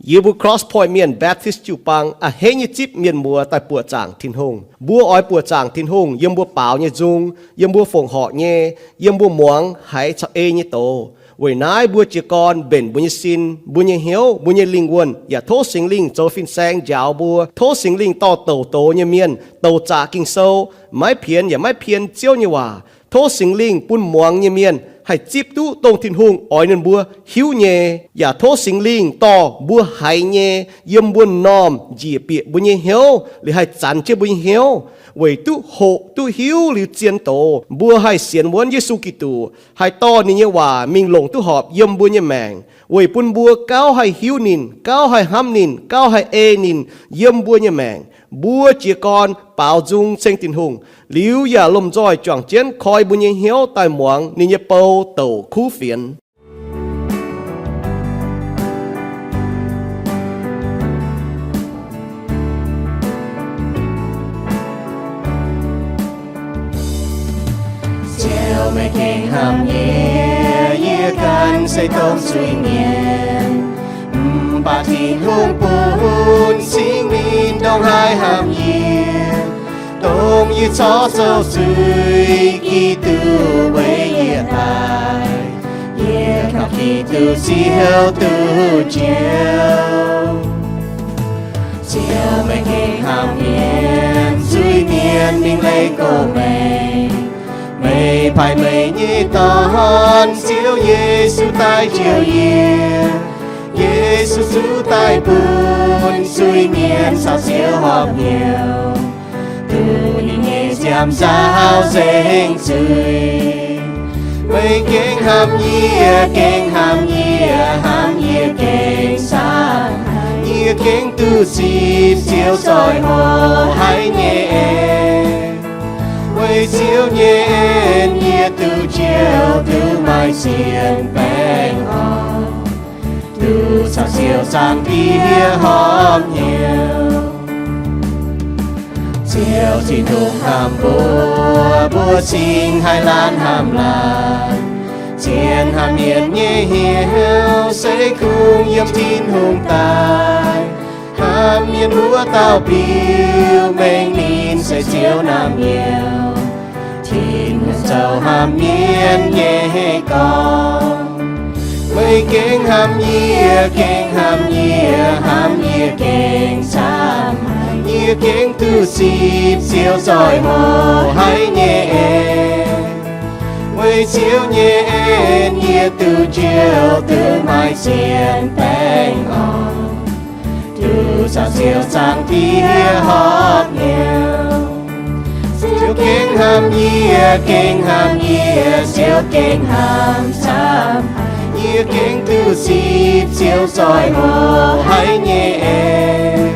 Yie mbuo Cross Point Mienh Baptist jiu-baang a'hneiv nyei zipv mienh muoz daaih buoqc zaangc Tin-Hungh. Mbuo oix buoqc zaangc Tin-Hungh yiem mbuo baaux nyei nzung, yiem mbuo fongc horc nyei, yiem mbuo muangx haiz caux ei nyei doz. Weic naaiv mbuo jiez gorn mbenc mbuo nyei sin, mbuo nyei hnyouv, mbuo nyei lingh wuonh, yaac tov Singx Lingh zoux fin-saeng njaaux mbuo. Tov Singx Lingh dorh douc doz nyei mienh, douc zaqc Ging-Sou, maiv pienx yaac maiv pien Ziouv nyei waac. Tov Singx Lingh bun muangx nyei mienh haih zipv duqv dongh Tin-Hungh oix ninh mbuo hiuv nyei, yaac tov Singx Lingh dorh mbuo haiz nyei yiem mbuo m'normh njiec bieqc mbuo nyei hnyouv, liuz haih zanx jienv mbuo nyei hnyouv, weic duqv hoqc duqv hiuv liuz zien doz, mbuo haih sienx wuonv Yesu Giduc, haih dorh ninh nyei waac mingh longc duqv horpc yiem mbuo nyei maengc, weic bun mbuo gauh haih hiuv ninh, gauh haih hnamv ninh, gauh haih ei ninh yiem mbuo nyei maengc. Mbuo jiez gorn baaux nzung ceng Tin-Hungh, liuz yaac lomh nzoih juangc jienv koi mbuo nyei hnyouv daaih muangx ninh nyei bou douc kuv fienx. Ziouv, meih gengh hnamv yie, yie ganh se dongh zuiz-mienh. Mv baac Tin-Hungh bun Singx Lingh dongh haih hnamv yie, dongh yie corc zoux zuiz, Giduc weic yie daic. Yie kaux Giduc Ziouv duqv njoux. Ziouv, meih gengh hnamv mienh, zuiz-mienh mingh leih gorx-mengh. Meih paaiv meih nyei Dorn, Ziouv Yesu, daaih njoux yie. Yesu zuqc daaih bun zuiz-mienh caux Ziouv horpc hnyouv, duqv ninh nyei nziaamv nzaaux nzengc zuiz. Meih gengh hnamv yie, gengh hnamv yie, hnamv yie gengh camv haic. Yie gengh duqv zipv Ziouv zoih hoc haic nyei en. Weic Ziouv nyei en yie duqv njoux, duqv maaih sienx baengh orn, duqv caux Ziouv Zaangc Diex horpc hnyouv. Ziouv Tin-Hungh hnamv mbuo, mbuo cingx haih laanh hnamv laanh. Zien hnamv mienh nyei hnyouv se kungx yiem Tin-Hungh daaih. Hnamv mienh wuov dauh biux mengh ninh se Ziouv naamh nyouz. Tin-Hungh zoux hnamv mienh nyei gorn. Meih gengh hnamv yie, gengh hnamv yie, hnamv yie gengh camv haic. Yie gengh duqv zipv Ziouv zoih hoc haic nyei en. Weic Ziouv nyei en yie duqv njoux, duqv maaih sienx baengh orn, duqv caux Ziouv Zaangc Diex horpc hnyouv. Ziouv gengh hnamv yie, gengh hnamv yie, Ziouv gengh hnamv camv haic. Yie gengh duqv zipv Ziouv zoih hoc haic nyei en.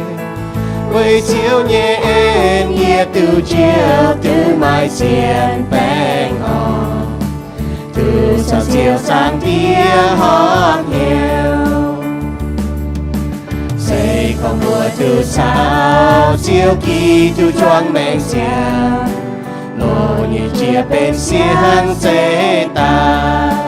Weic Ziouv nyei en yie duqv njoux, duqv maaih sienx baengh orn, duqv caux Ziouv Zaangc Diex horpc hnyouv. Se gorngv mbuo duqv caux Ziouv Giduc juangc maengc ziangh, loz-nyeic jiex benx siang-zeix daaih.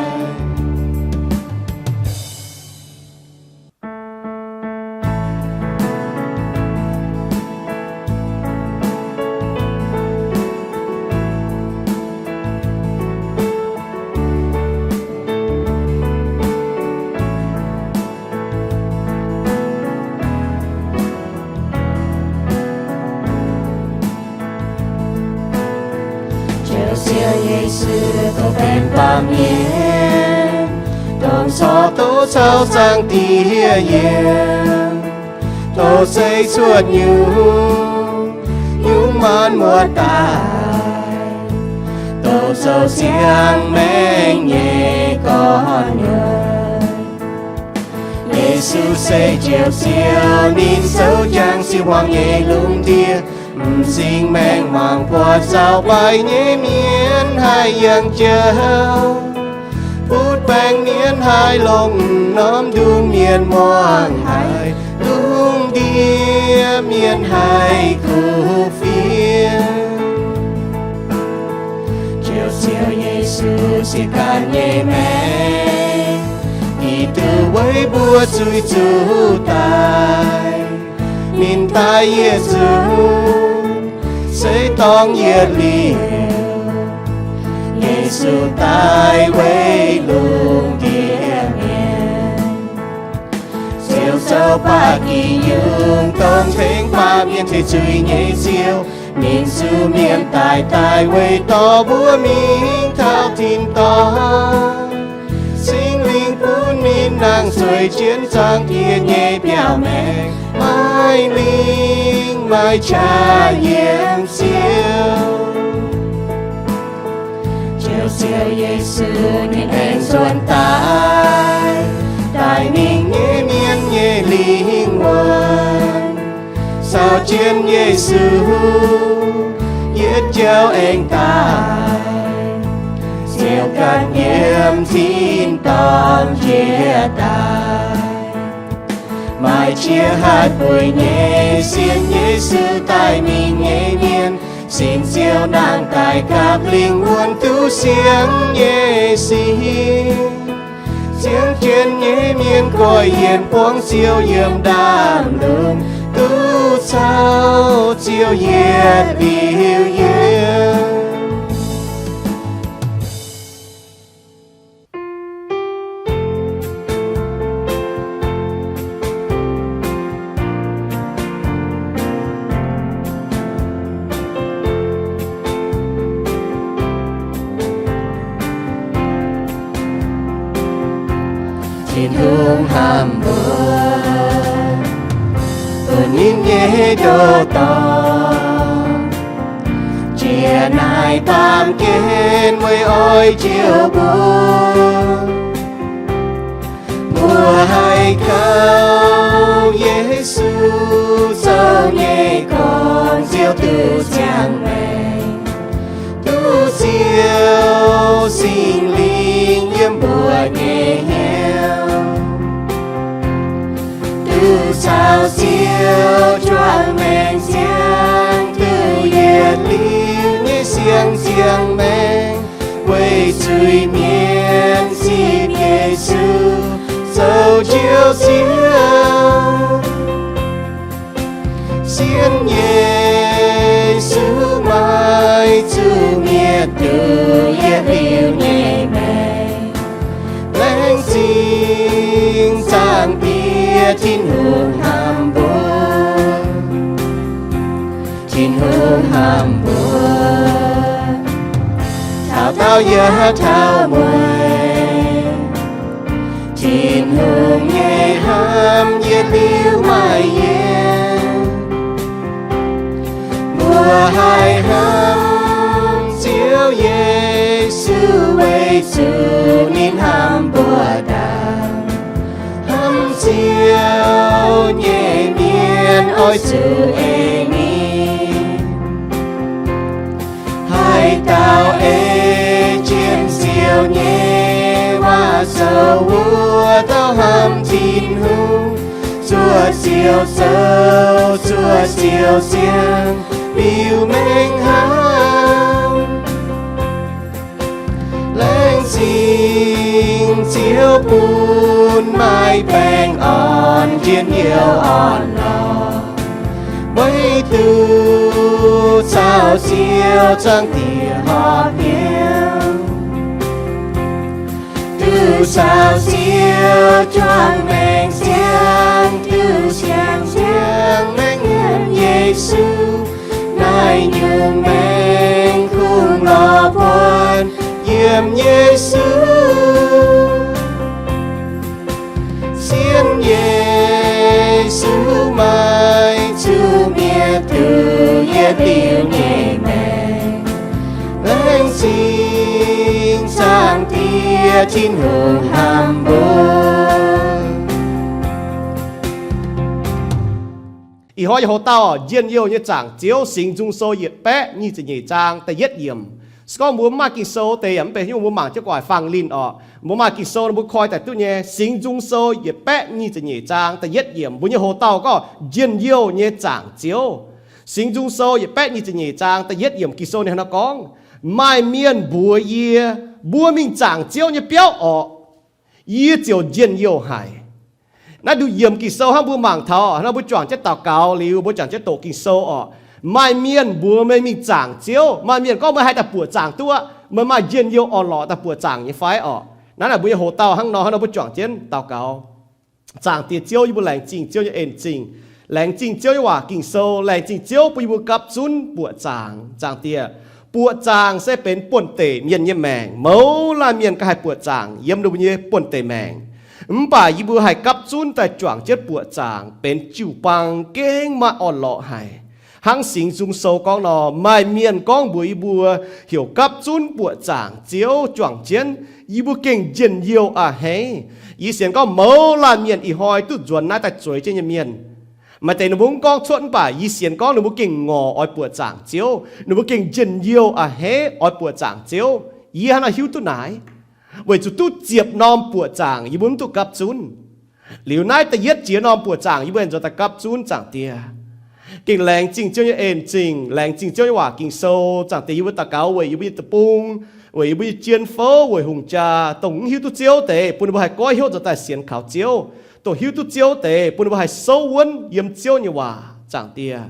Ziouv Ziouv Yesu, dongh benx baamh mienh, dongh corc duqv caux Zaangc Diex yiem, dongh zeiv cuotv nyungc, nyungc maanc muotc daaih, dongh zoux siang maengc nyei gorn-nyuonh. Yesu se Njoux Ziouv, ninh zoux jangx siou-hmuangx nyei lungh ndiev, m'zing maengc mangc buatc zaux baaix nyei mienh haih yangh jauv, butv baengc mienh haih longc norm nduqc, mienh muangx haiz lungh ndiev mienh haih kuv fienx. Njoux Ziouv Yesu, siec ganh nyei maengc, Giduc weic mbuo zuiz-zuqc daaih. daaih yietc nzunc, se dorngx yietc liuz, Yesu daaih weic lungh ndiev mienh. Ziouv zoux baac gih nyungc dongh tengx baamh mienh tengx zuiz nyei Ziouv, ninh zuqc mienh daic, daaih weic dorh mbuo mingh taux tin-dorngh. Singx Lingh bun ninh nangh zueiz jienv zaangc Diex nyei biauv-maengx, maaih lingh maaih qaqv yiem Ziouv. Njoux Ziouv Yesu ninh aengx nzuonx daaih, daaih mingh nyei mienh nyei lingh wuonh. Saaux jienv Yesu, yietc jauv aengx daaih, Ziouv ganh yiem tin-dorngh jiex daaih. Maaih qiex haih bueix nyei sienx Yesu daaih mingh nyei mienh, sin Ziouv nangh daaih gapv lingh wuonh duqv siang nyei sic. Ziangh jienv nyei mienh goiv yienc buangv Ziouv yiem ndaamv-lunx, duqv caux Ziouv yietc liuz yiem. Tin-Hungh hnamv mbuo, bun ninh nyei ndoh dorngx, jiex naaic baamh gen weic oix njoux mbuo. Mbuo haih kaux Yesu zoux nyei korn-ziouv duqv ziangh maengc, duqv Ziouv Singx Lingh yiem mbuo nyei hnyouv, duqv caux Ziouv juangc maengc ziangh, duqv yietc liuz nyei siang ziangh maengc, weic zuiz-mienh zipv Yesu zoux Njoux Ziouv. Sienx Yesu maaih zuqc mietc duqv yietc liuz nyei maengc. Laengz zingh Zaangc Diex Tin-Hungh hnamv mbuo. Tin-Hungh hnamv mbuo, taux daauh yaac taux mueiz. Tin-Hungh nyei hnamv yietc liuz maaih yienc. Mbuo haih hnamv Ziouv Yesu weic zuqc ninh hnamv mbuo ndaangc. Hnamv Ziouv nyei mienh oix zuqc ei ninh. Haaix dauh ei jienv Ziouv nyei waac zoux wuov dauh hnamv Tin-Hungh, zuoqc Ziouv zoux zuoqc Ziouv siang liuz mengh hnamv. Laengz zingh Ziouv bun maaih baengh orn njien-youh orn-lorqc, weic duqv caux Ziouv Zaangc Diex horpc hnyouv, duqv caux Ziouv juangc maengc ziangh, duqv siang-siang maengc yiem Yesu. Naaiv nyungc maengc kungx lorz buonc yiem Yesu. Sienx Yesu maaih zuqc mietc duqv yietc liuz nyei maengc. Laengz zingh Zaangc Diex Tin-Hungh hnamv mbuo. Ih hnoi yie hoc dauh Njien-youh nyei Zaangc Ziouv, Singx Nzung Sou yietc baeqv nyic ziepc nyeic zaang da'yietv yiemc. Se gorngv mbuo mv maaih Ging-Sou deix yaac mv benx, mbuo mangc jienv gu'nguaaic fangx linh orqc. Mbuo maaih Ging-Sou nor mbuo koi daaih duqv nyei. Singx Nzung Sou yietc baeqv nyic ziepc nyeic zaang da'yietv yiemc, mbuo nyei hoc dauh gorngv Njien-youh nyei Zaangc Ziouv. Singx Nzung Sou yietc baeqv nyic ziepc nyeic zaang da'yietv yiemc Ging-Sou ninh hnangv naaiv gorngv, Maaih mienh mbuox yie, Mbuo mingh zaangc Ziouv nyei biauv orqc, yie ziouc njien-youh haic. Naaiv nduqc yiemc Ging-Sou hnangv mbuo mangc taux, hnangv mbuo juangc jienv daux gaux liuz, mbuo juangc jienv doqc Ging-Sou orqc, maaih mienh mbuox meih mingh zaangc Ziouv, maaih mienh gorngv meih haih daaih buoqc zaangc duqv, meih maaih njien-youh orn-lorqc daaih buoqc zaangc nyei fai orqc. Naaiv naaic mbuo nyei hoc-dauh hnangv nor, hnangv nor mbuo juangc jienv daux gaux. Zaangc Diex Ziouv, yie mbuo laengz zingh Ziouv nyei en-zingh, laengz zingh Ziouv nyei waac Ging-Sou, laengz zingh Ziouv bun yie mbuo gapv zunv buoqc zaangc. Zaangc Diex, buoqc zaangc se benx buonv-deic mienh nyei maengc. Mouz laanh mienh ganh haih buoqc zaangc yiem ninh mbuo nyei buonv-deic maengc. Mv baac yie mbuo haih gapv zunv daaih juangc jienv buoqc zaangc benx jiu-baang gengh maaih orn-lorqc haic. Hnangv Singx Nzung Sou gorngv nor, maaih mienh gorngv mbuox yie mbuo heuc gapv zunv buoqc zaangc Ziouv juangc jienv, yie mbuo gengh njien-youh a'hneiv. Yie sienx gorngv mouz laanh mienh ih hnoi duqv nzuonx naaiv daaih zueiz jienv nyei mienh, maaih deix ninh mbuo mv gorngv cuotv, mv baac yie sienx gorngv ninh mbuo gengh ngorc oix buoqc zaangc Ziouv, ninh mbuo gengh njien-youh a'hneiv oix buoqc zaangc Ziouv. Yie hnangv naaiv hiuv duqv naaic, weic zuqc duqv ziepc norm buoqc zaangc yie mbuo mv duqv gapv zunv. Liuz naaiv da'yietv jiex norm buoqc zaangc yie mbuo nzuonx daaih gapv zunv Zaangc Diex. Gengh laengz zingh Ziouv nyei en-zingh, laengz zingh Ziouv nyei waac Ging-Sou. Zaangc Diex, yie mbuo daux gaux weic yie mbuo nyei deic-bung, weic yie mbuo nyei jien-fouv, weic hungh jaa, dongh mv hiuv duqv Ziouv deix, bun ninh mbuo haih goiv hnyouv nzuonx daaih sienx kaux Ziouv. Dongh hiuv duqv Ziouv deix, bun ninh mbuo haih souv wuonv yiem Ziouv nyei waac, Zaangc Diex.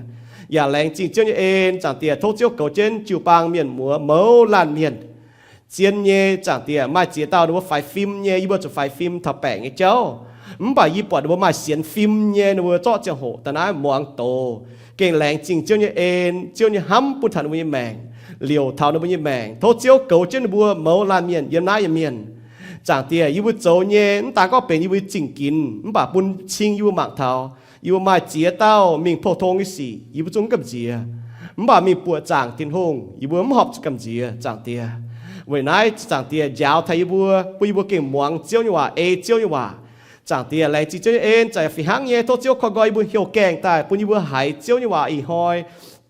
Yaac laengz zingh Ziouv nyei en, Zaangc Diex, tov Ziouv goux jienv jiu-baang mienh muoz mouz laanh mienh. Zien nyei, Zaangc Diex, maaih ziex dauh ninh mbuo faix fim nyei, yie mbuo zuqc faix fim taux baengc nyei jauv. Mv baac yie buatc ninh mbuo maaih sienx fim nyei, ninh mbuo zorqv ziangh hoc daaih naaiv muangx doz. Gengh laengz zingh Ziouv nyei en, Ziouv nyei hnamv bun taux ninh mbuo nyei maengc, liouc taux ninh mbuo nyei maengc. Tov Ziouv goux jienv ninh mbuo mouz laanh mienh yiem naaiv nyei mienh. Zaangc Diex, yie mbuo zoux nyei mv daan gorngv benx yie mbuo zingh ginx, mv baac bun cing yie mbuo mangc taux yie mbuo maaih ziex dauh mingh pou-tong nyei sic, yie mbuo zungv mv gamh nziex. Mv baac mingh buoqc zaangc Tin-Hungh, yie mbuo mv horpc zuqc gamh nziex, Zaangc Diex. Weic naaiv, Zaangc Diex, njaaux taux yie mbuo, bun yie mbuo gengh muangx Ziouv nyei waac, ei Ziouv nyei waac. Zaangc Diex, laengz zingh Ziouv nyei en, za'gengh fih hnangv nyei, tov Ziouv koi nqoi yie mbuo heuc gaengh daaih, bun yie mbuo haiz Ziouv nyei waac ih hnoi.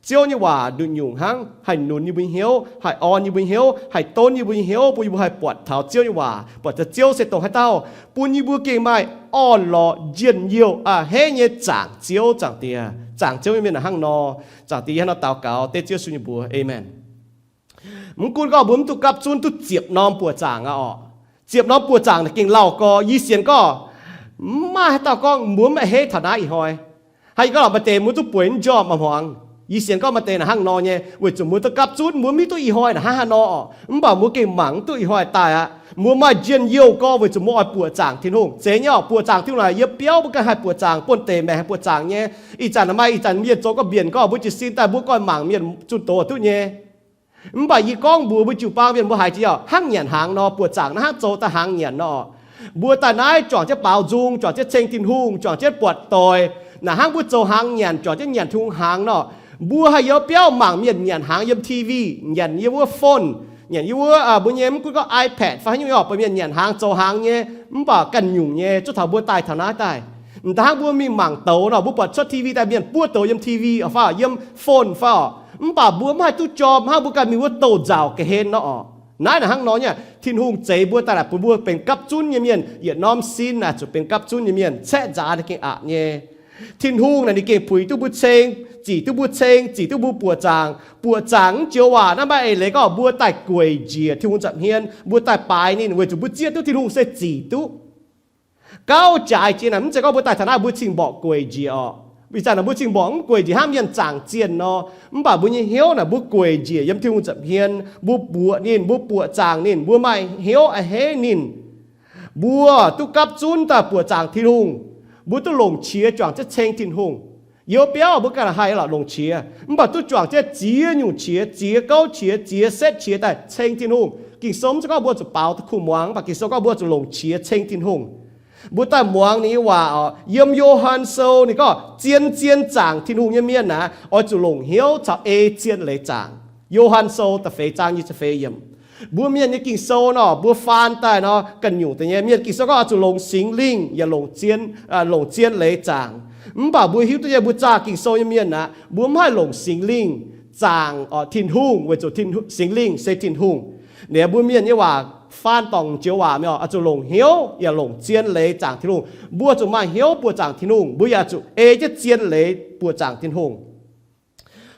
Ziouv nyei waac nduqc nyungc hnangv haih nunz yie mbuo nyei hnyouv, haih orn yie mbuo nyei hnyouv, haih donv yie mbuo nyei hnyouv, bun yie mbuo haih buatc taux Ziouv nyei waac, buatc taux Ziouv se dongh haaix dauh, bun yie mbuo gengh maaih orn-lorqc njien-youh a'hneiv nyei zaangc Ziouv, Zaangc Diex. Zaangc Ziouv nyei mienh hnangv nor, Zaangc Diex, yie hnangv nor daux gaux dengv Ziouv Yesu nyei mbuox, aamen. Mv gunv gorngv mbuo mv duqv gapv zunv duqv ziepc norm buoqc zaangc aqv orqc. Ziepc norm buoqc zaangc naaic gengh lauh gorx. Yie sienx gorngv mv maaih haaix dauh gorngv mbuo mv a'hneiv taux naaiv ih hnoi. Haaix gorngv maaih deix mbuo duqv bueix njormh maaih hmuangx. Yie sienx gorngv maaih deix naaic hnangv nor nyei, weic zuqc mbuo duqv gapv zunv, mbuo mv hiuv duqv ih hnoi naaic hnangv haaix nor orqc. Mv baac mbuo gengh mangc mv duqv ih hnoi daaih aqv. Mbuo maaih njien-youh gorx weic zuqc mbuo oix buoqc zaangc Tin-Hungh. Zeiz nyei orqc, buoqc zaangc Tin-Hungh naaic yiem biauv mbuo ganh haih buoqc zaangc, buonv-deic maengc haih buoqc zaangc nyei. Ih zanc maaih ih zanc mienh zoux ga'mbienc gorngv mbuo jiez sin daaih mbuo goiv mangc mienh zunh doz duqv nyei. Mv baac yie gorngv mbuox mbuo jiu-baang mienh mbuo haiz jiex orqc, hnangv nyanc hnaangx nor, buoqc zaangc naaiv hnangv zoux daaih hnaangx nyanc nor. Mbuo daaih naaiv juangc jienv baaux nzung, juangc jienv ceng Tin-Hungh, juangc jienv buatc doic, naaic hnangv mbuo zoux hnaangx nyanc, juangc jienv nyanc Tin-Hungh hnaangx nor. Mbuo haih yiem biauv mangc mienh nyanc hnaangx yiem T V, nyanc yie wuov phone, nyanc yie wuov, mbuo nyei mv gunv gorngv iPad fai haaix nyungc orqc, buatc mienh nyanc hnaangx zoux hnaangx nyei, mv baac ganh nyungc nyei, zuov taux mbuo daaih taux naaiv daaih. M'daaih hnangv mbuo mingh mangc douz nor, mbuo buatc cuotv T V daaih mienh buov douz yiem T V fai yiem phone fai orqc, mv baac mbuo mv haih duqv jorm hnangv mbuo ganh mingh wuov douz-nzauc ga'hlen nor orqc. Naaiv naaic hnangv nor nyei, Tin-Hungh zeix mbuo daaih naaic bun mbuo benx gapv zunv nyei mienh, yietc norm sin naaic zuqc benx gapv zunv nyei mienh, caeqv nzaanx naaic gengh aqc nyei. Tin-Hungh naaic ninh gengh puix duqv mbuo ceng, zic duqv mbuo ceng, zic duqv mbuo buoqc zaangc. Buoqc zaangc mv joux waac naaiv maaih eix leiz gorngv mbuo daaih gueic njiec Tin-Hungh nza'hmien, mbuo daaih baaix ninh weic zuqc mbuo zieqv duqv Tin-Hungh se zic duqv. Gauh jaaix jiex naaic mv zeiz gorngv mbuo daaih taux naaiv mbuo cing-mborqc gueic njiec orqc. Ih zanc naaic mbuo cing-mborqc mv gueic njiec hnangv mienh zaangc zienh nor, mv baac mbuo nyei hnyouv naaic mbuo gueic njiec yiem Tin-Hungh nza'hmien, mbuo buoqc ninh, mbuo buoqc zaangc ninh, mbuo maaih hnyouv a'hneiv ninh. Mbuo duqv gapv zunv daaih buoqc zaangc Tin-Hungh. Mbuo duqv longc qiex juangc jienv ceng Tin-Hungh. Youv biauv mbuo ganh haih lorqc longc qiex, mv baac duqv juangc jienv ziex nyungc qiex, ziex gouv qiex, ziex setv qiex daaih ceng Tin-Hungh. Ging-Sou mv zeiz gorngv mbuo zuqc baaux duqv kuh muangx, mv baac Ging-Sou gorngv mbuo zuqc longc qiex ceng Tin-Hungh. Mbuo daaih muangx ninh nyei waac orqc. Yiem Yo^han Sou ninh gorngv zien-zien zaangc Tin-Hungh nyei mienh naaic oix zuqc longc hnyouv caux ei zien leiz zaangc. Yo^han Sou da'feix zaang nyic ziepc feix yiemc. Mbuo mienh nyei Ging-Sou nor, mbuo faan daaih nor, ganh nyungc deix nyei mienh Ging-Sou gorngv oix zuqc longc Singx Lingh yaac longc zien, longc zien leiz zaangc. Mv baac mbuo hiuv duqv nyei, mbuo zaah Ging-Sou nyei mienh aqv, mbuo mv haih longc Singx Lingh zaangc orqc Tin-Hungh, weic zuqc Singx Lingh se Tin-Hungh. Liuz mbuo mienh nyei waac faan dorngc joux waac mingh orqc, oix zuqc longc hnyouv yaac longc zien leiz zaangc Tin-Hungh. Mbuo zuqc maaih hnyouv buoqc zaangc Tin-Hungh, mbuo yaac zuqc ei jienv zien leiz buoqc zaangc Tin-Hungh.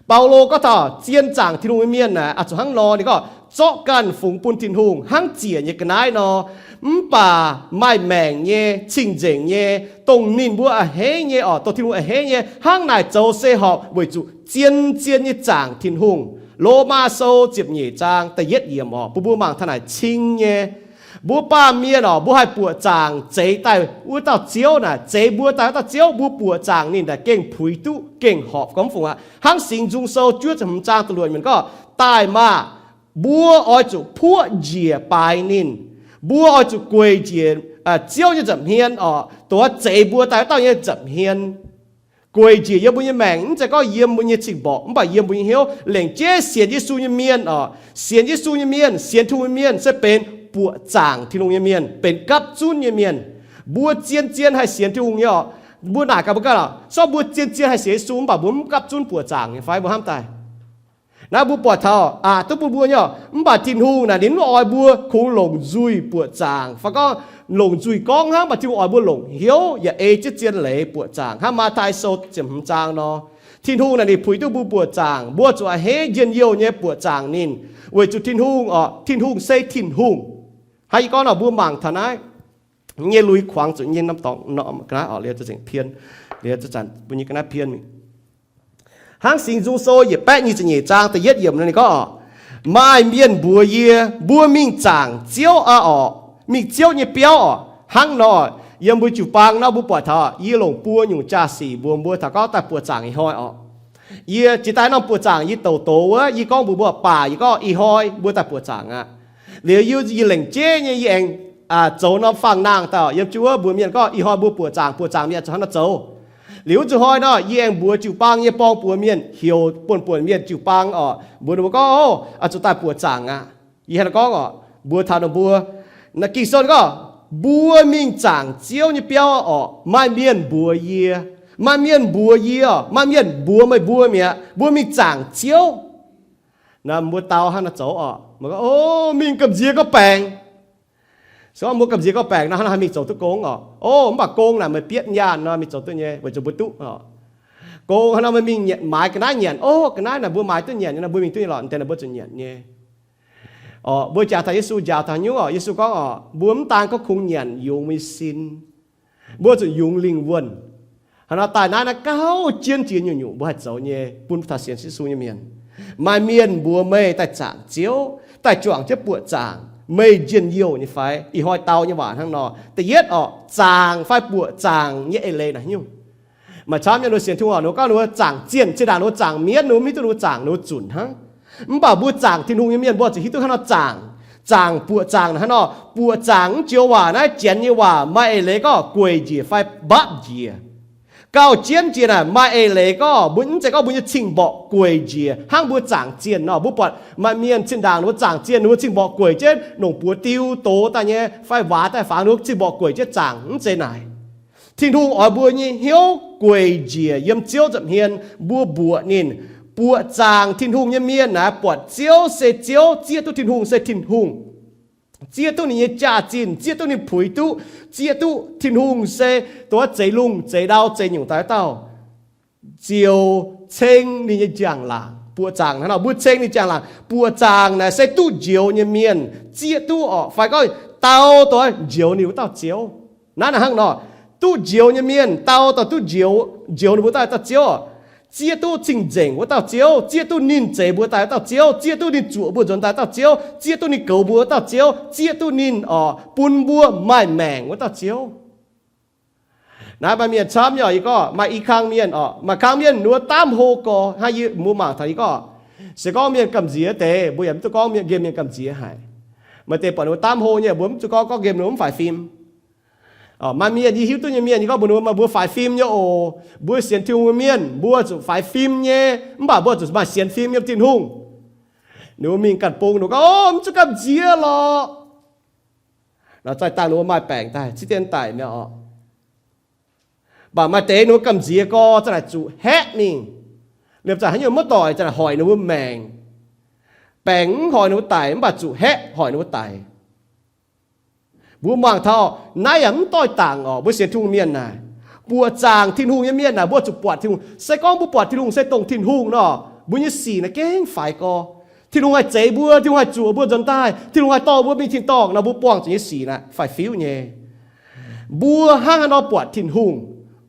Baulo gorngv taux zien zaangc Tin-Hungh nyei mienh naaic, oix zuqc hnangv nor, ninh gorngv zorqv ganh fungx bun Tin-Hungh hnangv ziec nyei ga'naaiv nor. Mv baac maaih maengc nyei, cing-nzengc nyei, dongh ninh mbuo a'hneiv nyei orqc, dongh Tin-Hungh a'hneiv nyei, hnangv naaic zoux se horpc weic zuqc zien-zien nyei zaangc Tin-Hungh. Lomaa Sou ziepc nyeic zaang da'yietv yiemc orqc, bun mbuo mangc taux naaic cing nyei. Mbuo baamh mienh orqc, mbuo haih buoqc zaangc zeix daaih wuov dauh Ziouv naaic, zeix mbuo daaih wuov dauh Ziouv, mbuo buoqc zaangc ninh naaic gengh puix duqv, gengh horpc gorngv fungc aqv. Hnangv Singx Nzung Sou juov ziepc hmz zaang da'luoqc yiemc gorngv, daaih maah! Mbuo oix zuqc puoqv njiec baaix ninh. Mbuo oix zuqc gueic njiec Ziouv nyei nza'hmien orqc, dongh zeix mbuo daaih wuov dauh nyei nza'hmien. Gueic njiec yiem mbuo nyei maengc, mv zeiz gorngv yiem mbuo nyei cing-mborqc, mv baac yiem mbuo nyei hnyouv. Lengc jeiv sienx Yesu nyei mienh orqc, sienx Yesu nyei mienh, sienx Tin-Hungh nyei mienh se benx buoqc zaangc Tin-Hungh nyei mienh, benx gapv zunv nyei mienh. Mbuo zien-zien haih sienx Tin-Hungh nyei orqc, mbuo naaic gaax mbuo ganh orqc, se gorngv mbuo zien-zien haih sienx Yesu mv baac mbuo mv gapv zunv buoqc zaangc nyei fai? Mbuo hnamv daaih naaiv mbuo buatc taux aqc duqv bun mbuo nyei, mv baac Tin-Hungh naaic ninh mv oix mbuo kungx longc nzuih buoqc zaangc fai gorngv longc nzuih gorngv hnangv, mv baac Tin-Hungh oix mbuo longc hnyouv yaac ei jienv zien leiz buoqc zaangc. Hnangv Matv^taai Sou ziepc hmz zaang nor, Tin-Hungh naaic ninh puix duqv mbuo buoqc zaangc, mbuo zuqc a'hneiv njien-youh nyei buoqc zaangc ninh, weic zuqc Tin-Hungh orqc, Tin-Hungh se Tin-Hungh. Hnangv yie gorngv nor, mbuo mangc taux naaiv nyei lui-kuangx zuqc nyei norm dorngx nor, ga'naaiv orqc, liuz za'gengh pien, liuz za'gengh bun nyei ga'naaiv pien mingh. Hnangv Singx Nzung Sou yietc baeqv nyic ziepc nyeic zaang da'yietv yiemc nor ninh gorngv orqc, maaih mienh mbuox yie, mbuo mingh zaangc Ziouv aqv orqc, mingh Ziouv nyei biauv orqc. Hnangv nor, yiem mbuo jiu-baang nor mbuo buatc taux yie longc buo nyungc jaa-sic mbuox mbuo taux gorngv daaih buoqc zaangc ih hnoi orqc. Yie jiex daaih norm buoqc zaangc yie douc doz wuov, yie gorngv mbuox mbuo baac yie gorngv ih hnoi mbuo daaih buoqc zaangc aqv. Liuz yie, yie lengc jeiv nyei yie aengx zoux norm fangx-nangh daaih yiem jienv wuov mbuox mienh gorngv ih hnoi mbuo buoqc zaangc, buoqc zaangc mienh zuqc hnangv nor zoux. Liuz wuov zuqc hnoi nor yie aengx mbuox jiu-baang nyei borng-buoz mienh, heuc buonv-buonc mienh jiu-baang orqc, mbuox ninh mbuo gorngv, oc, zuqc daaih buoqc zaangc aqv. Yie hnangv naaiv gorngv orqc, mbuox taux ninh mbuo, naaiv Ging-Sou gorngv, mbuo mingh zaangc Ziouv nyei biauv orqc, maaih mienh mbuox yie, maaih mienh mbuox yie orqc, maaih mienh mbuox meih mbuo mi'aqv, mbuo mingh zaangc Ziouv. Naaiv mbuo dau hnangv naaiv zoux orqc, mbuo gorngv, o, mingh gamh nziex gorngv baengc. Se gorngv mbuo gamh nziex gorngv baengc nor, hnangv naaiv haih mingh zoux duqv gong orqc. O, mv baac gong naaic meih bietv nyaanh nor mingh zoux duqv nyei, weic zuqc mbuo duqv orqc. Gong hnangv nor meih mingh nyanc, maaiz ga'naaiv nyanc, o, ga'naaiv naaic mbuo maaiz duqv nyanc nyei nor, mbuo mingh duqv nyei lorqc, deix naaic mbuo zuqc nyanc nyei. Orqc, mbuo jangx taux Yesu, njaaux taux nyungc orqc, Yesu gorngv orqc, mbuo mv daan gorngv kungx nyanc yungz mbuo nyei sin, mbuo zuqc yungz lingh wuonh. Hnangv nor daaih naaiv, naaiv gauh jienv jiex nyungc-nyungc mbuo haih zoux nyei bun taux sienx Yesu nyei mienh. Maaih mienh mbuox meih daaih zaangc Ziouv, daaih juangc jienv buoqc zaangc, meih njien-youh nyei fai? Ih hnoi dau nyei waac hnangv nor. Da'yietv orqc, zaangc fai buoqc zaangc nyei eix leiz naaic nyungc. Maaih camv nyei ninh mbuo sienx Tin-Hungh orqc, ninh mbuo gorngv ninh mbuo zaangc zienh, zinh ndaangc ninh mbuo zaangc mienv, ninh mbuo mv hiuv duqv ninh mbuo zaangc ninh mbuo zunc hnangv. Mv baac mbuo zaangc Tin-Hungh nyei mienh mbuo zuqc hiuv duqv hnangv nor zaangc. Zaangc buoqc zaangc naaic hnangv nor, buoqc zaangc mv joux waac naaiv, Janx nyei waac maaih eix leiz gorngv gueic njiec fai mbapv njiec. Gauh jienv jiex naaic maaih eix leiz gorngv mbuo mv zeiz gorngv mbuo nyei cing-mborqc gueic njiec hnangv mbuo zaangc zienh nor. Mbuo buatc maaih mienh zinh ndaangc ninh mbuo zaangc zienh, ninh mbuo cing-mborqc gueic jienv nongc buoz diu doz daaih nyei fai waac daaih fangx, ninh mbuo cing-mborqc gueic jienv zaangc. Mv zeiz naaic. Tin-Hungh oix mbuo nyei hnyouv gueic njiec yiem Ziouv nza'hmien, mbuo mbuoqc ninh. Buoqc zaangc Tin-Hungh nyei mienh naaic buatc Ziouv se Ziouv, zieqv duqv Tin-Hungh se Tin-Hungh, zieqv duqv ninh nyei jaax-zinh, zieqv duqv ninh puix duqv, zieqv duqv Tin-Hungh se dongh zeix lungh zeix ndau zeix nyungc daaih dauh, ziouc ceng ninh nyei njang-laangc. Buoqc zaangc hnangv nor, mbuo ceng ninh njang-laangc. Buoqc zaangc naaic se duqv njoux nyei mienh zieqv duqv orqc, fai gorngv dau dongh njoux ninh wuov dauh Ziouv. Naaiv naaic hnangv nor, duqv njoux nyei mienh dau dongh duqv njoux, njoux ninh mbuo daaih dauh Ziouv, zieqv duqv cing-nzengc wuov dauh Ziouv, zieqv duqv ninh zeix mbuo daaih dauh Ziouv, zieqv duqv ninh zuoqc mbuo nzuonx daaih dauh Ziouv, zieqv duqv ninh goux mbuo wuov dauh Ziouv, zieqv duqv ninh orqc bun mbuo maaih maengc wuov dauh Ziouv. Naaiv maaih mienh camv nyei orqc, yie gorngv maaih i kang mienh orqc, maaih kang mienh ninh mbuo daamv hlo gorx hnangv yie mbuo mangc taux yie gorngv, se gorngv mienh gamh nziex deix mbuo yaac mv duqv gorngv mienh, nqemh mienh gamh nziex haic. Maaih deix buatc ninh mbuo daamv hlo nyei, mbuo mv zuqc gorngv, gorngv nqemh ninh mbuo mv faix fim. Maaih mienh yie hiuv duqv nyei mienh, yie gorngv mbuox ninh mbuo, maaih mbuo faix fim nyei oc. Mbuo sienx Tin-Hungh nyei mienh mbuo zuqc faix fim nyei, mv baac mbuo zuqc maaih sienx fim yiem Tin-Hungh. Ninh mbuo mingh ganh bung, ninh mbuo gorngv, o, mv zuqc gamh nziex lorqc. Naaic zaih dangh ninh mbuo maaih baengc daaih, ziex dien daic mi'aqv orqc. Mv baac maaih deix ninh mbuo gamh nziex gorx za'naaic zuqc haeqv mingh. Liemh zanc haaix nyungc maiv doic za'naaic hoic ninh mbuo maengc. Baengc mv hoic ninh mbuo daic, mv baac zuqc haeqv hoic ninh mbuo daic. Mbuo mangc taux naaiv yaac mv doix dangc orqc. Mbuo sienx Tin-Hungh mienh naaic, buoqc zaangc Tin-Hungh nyei mienh naaic, mbuo zuqc buatc Tin-Hungh. Se gorngv mbuo buatc Tin-Hungh se dongh Tin-Hungh nor, mbuo nyei sic naaiv gengh faix gorx. Tin-Hungh haih zeix mbuo, Tin-Hungh haih zuoqc mbuo nzuonx daaih, Tin-Hungh haih dorh mbuo mingh tin-dorngh nor, mbuo buangh zuqc nyei sic naaic faix-fiuv nyei. Mbuo hnangv haaix nor buatc Tin-Hungh,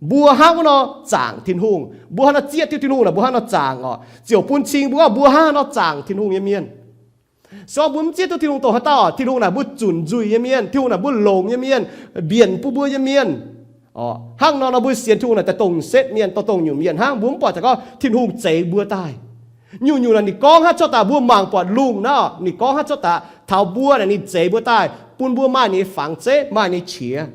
mbuo hnangv wuov nor zaangc Tin-Hungh. Mbuo hnangv haaix nor zieqv duqv Tin-Hungh naaic, mbuo hnangv haaix nor zaangc orqc. Ziouc bun cing mbuo gorngv mbuo hnangv haaix nor zaangc Tin-Hungh nyei mienh. Se gorngv mbuo mv zieqv duqv Tin-Hungh dongh haaix dauh, Tin-Hungh naaic mbuo zunc nzuih nyei mienh, Tin-Hungh naaic mbuo longx nyei mienh, mbienc bun mbuo nyei mienh. Hnangv nor nor mbuo sienx Tin-Hungh naaic daaih dongh setv mienh, dongh dongh nyungc mienh hnangv. Mbuo mv buatc zaqc gorngv Tin-Hungh zeix mbuo daaih. Nyungc-nyungc naaic ninh gorngv hnangv cuotv daaih, mbuo mangc buatc lungh naaiv, ninh gorngv hnangv cuotv daaih taux mbuo naaic ninh zeix mbuo daaih, bun mbuo maaih ninh nyei fangx zeiv, maaih ninh nyei qiex.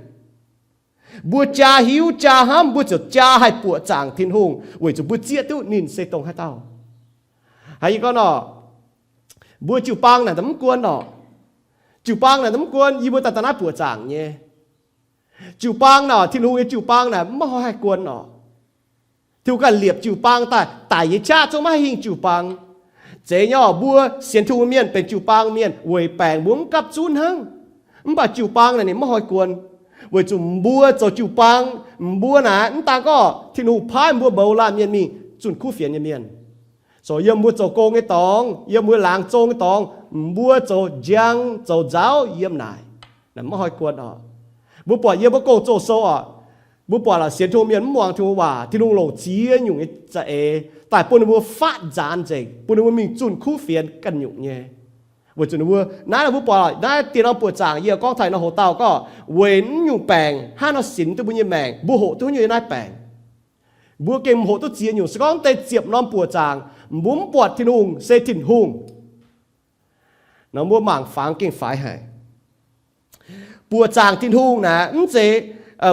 Mbuo jaa hiuv jaa hnamv, mbuo ziouc jaa haih buoqc zaangc Tin-Hungh, weic zuqc mbuo zieqv duqv ninh se dongh haaix dauh. Haiz yie gorngv nor, mbuo jiu-baang naaic mv guon orqc. Jiu-baang naaic mv guon, yie mbuo daaih daaih naaiv buoqc zaangc nyei. Jiu-baang naaic, Tin-Hungh nyei jiu-baang naaic mv maaih hnoi haih guon orqc. Tin-Hungh ganh liepc jiu-baang daaih, daic nyei qaqv zungv maiv haih hingh jiu-baang. Zeiz nyei orqc, mbuo sienx Tin-Hungh mienh benx jiu-baang mienh weic baengc mbuo mv gapv zunv hnangv. Mv baac jiu-baang naaic ninh maiv hnoi guon, weic zuqc mbuo zoux jiu-baang, mbuo naaic mv daan gorngv Tin-Hungh paaiv mbuo mouz laanh mienh mingh zunh kuv fienx nyei mienh. Zoux yiem mbuo zoux gong nyei dorngx, yiem mbuo laangz zong nyei dorngx, mbuo zoux njang zoux nzauv yiem naaic, naaic maiv hnoi guon orqc. Mbuo buatc yiem mbuo gong-zoh sou orqc, mbuo buatc laaix sienx Tin-Hungh mienh mv muangx Tin-Hungh waac, Tin-Hungh longc ziex nyungc nyei za'eix daaih bun ninh mbuo fatv nzaanx nzengc, bun ninh mbuo mingh zunh kuv fienx ganh nyungc nyei. Weic zuqc ninh mbuo naaiv, mbuo buatc naaiv diex norm buoqc zaangc, yie gorngv taux nor, hoc dauh gorngv weic naaiv nyungc baengc hnangv nor sinx duqv mbuo nyei maengc, mbuo hoqc duqv nyei naaiv baengc. Mbuo gengh hoqc duqv ziex nyungc. Se gorngv deix ziepc norm buoqc zaangc mbuo mv buatc Tin-Hungh se Tin-Hungh nor, mbuo mangc fangx gengh faix haic. Buoqc zaangc Tin-Hungh naaic mv zeiz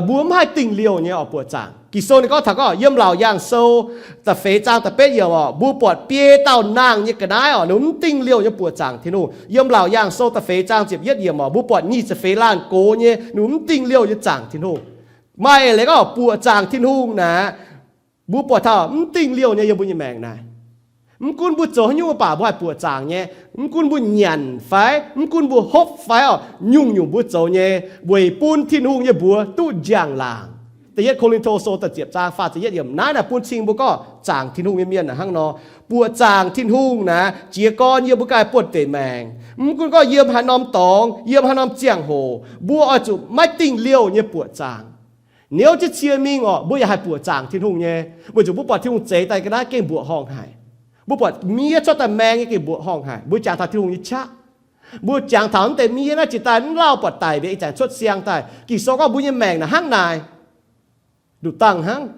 mbuo mv haih dingh liouh nyei orqc. Buoqc zaangc, Ging-Sou ninh gorngv taux gorngv yiem Laauc Yaangh Sou da'feix zaang da'betv yiemc orqc, mbuo buatc biei dauh nangh nyei ga'naaiv orqc, ninh mv dingh liouh nyei buoqc zaangc Tin-Hungh. Yiem Laauc Yaangh Sou da'feix zaang ziepc yietv yiemc orqc, mbuo buatc nyic ziepc feix laanh gox nyei ninh mv dingh liouh nyei zaangc Tin-Hungh. Maaih eix leiz gorngv buoqc zaangc Tin-Hungh naaic, mbuo buatc taux mv dingh liouh nyei yiem mbuo nyei maengc naaic. Mv gunv mbuo zoux haaix nyungc mv baac mbuo haih buoqc zaangc nyei. Mv gunv mbuo nyanc fai, mv gunv mbuo hopv fai orqc, nyungc-nyungc mbuo zoux nyei weic bun Tin-Hungh nyei mbuox duqv njang-laangc. Da'yietv Ko^lin^to Sou da'ziepc zaang faah ziepc yietv yiemc naaiv naaic bun cing mbuo gorngv zaangc Tin-Hungh nyei mienh naaic hnangv nor. Buoqc zaangc Tin-Hungh naaic jiez gorn yiem mbuo ganh buonv-deic maengc. Mv gunv gorngv yiem haaix norm dorngx, yiem haaix norm ziangh hoc, mbuo oix zuqc maiv dingh liouh nyei buoqc zaangc. Niouv jienv cie mingh orqc, mbuo yaac haih buoqc zaangc Tin-Hungh nyei, weic zuqc mbuo buatc Tin-Hungh zeix daaih ga'naaiv gengh mbuoqc horngh haic. Mbuo buatc miev cuotv daaih maeng nyei gengh mbuoqc horngh haic. Mbuo jangx taux Tin-Hungh nyei qaqv. Mbuo jangx taux mv deix miev naaiv jiex daaih mv lauh buatc daic mbuo ih zanc cuotv siang daaih. Ging-Sou gorngv mbuo nyei maengc naaic hnangv naaic, nduqc dangh hnangv.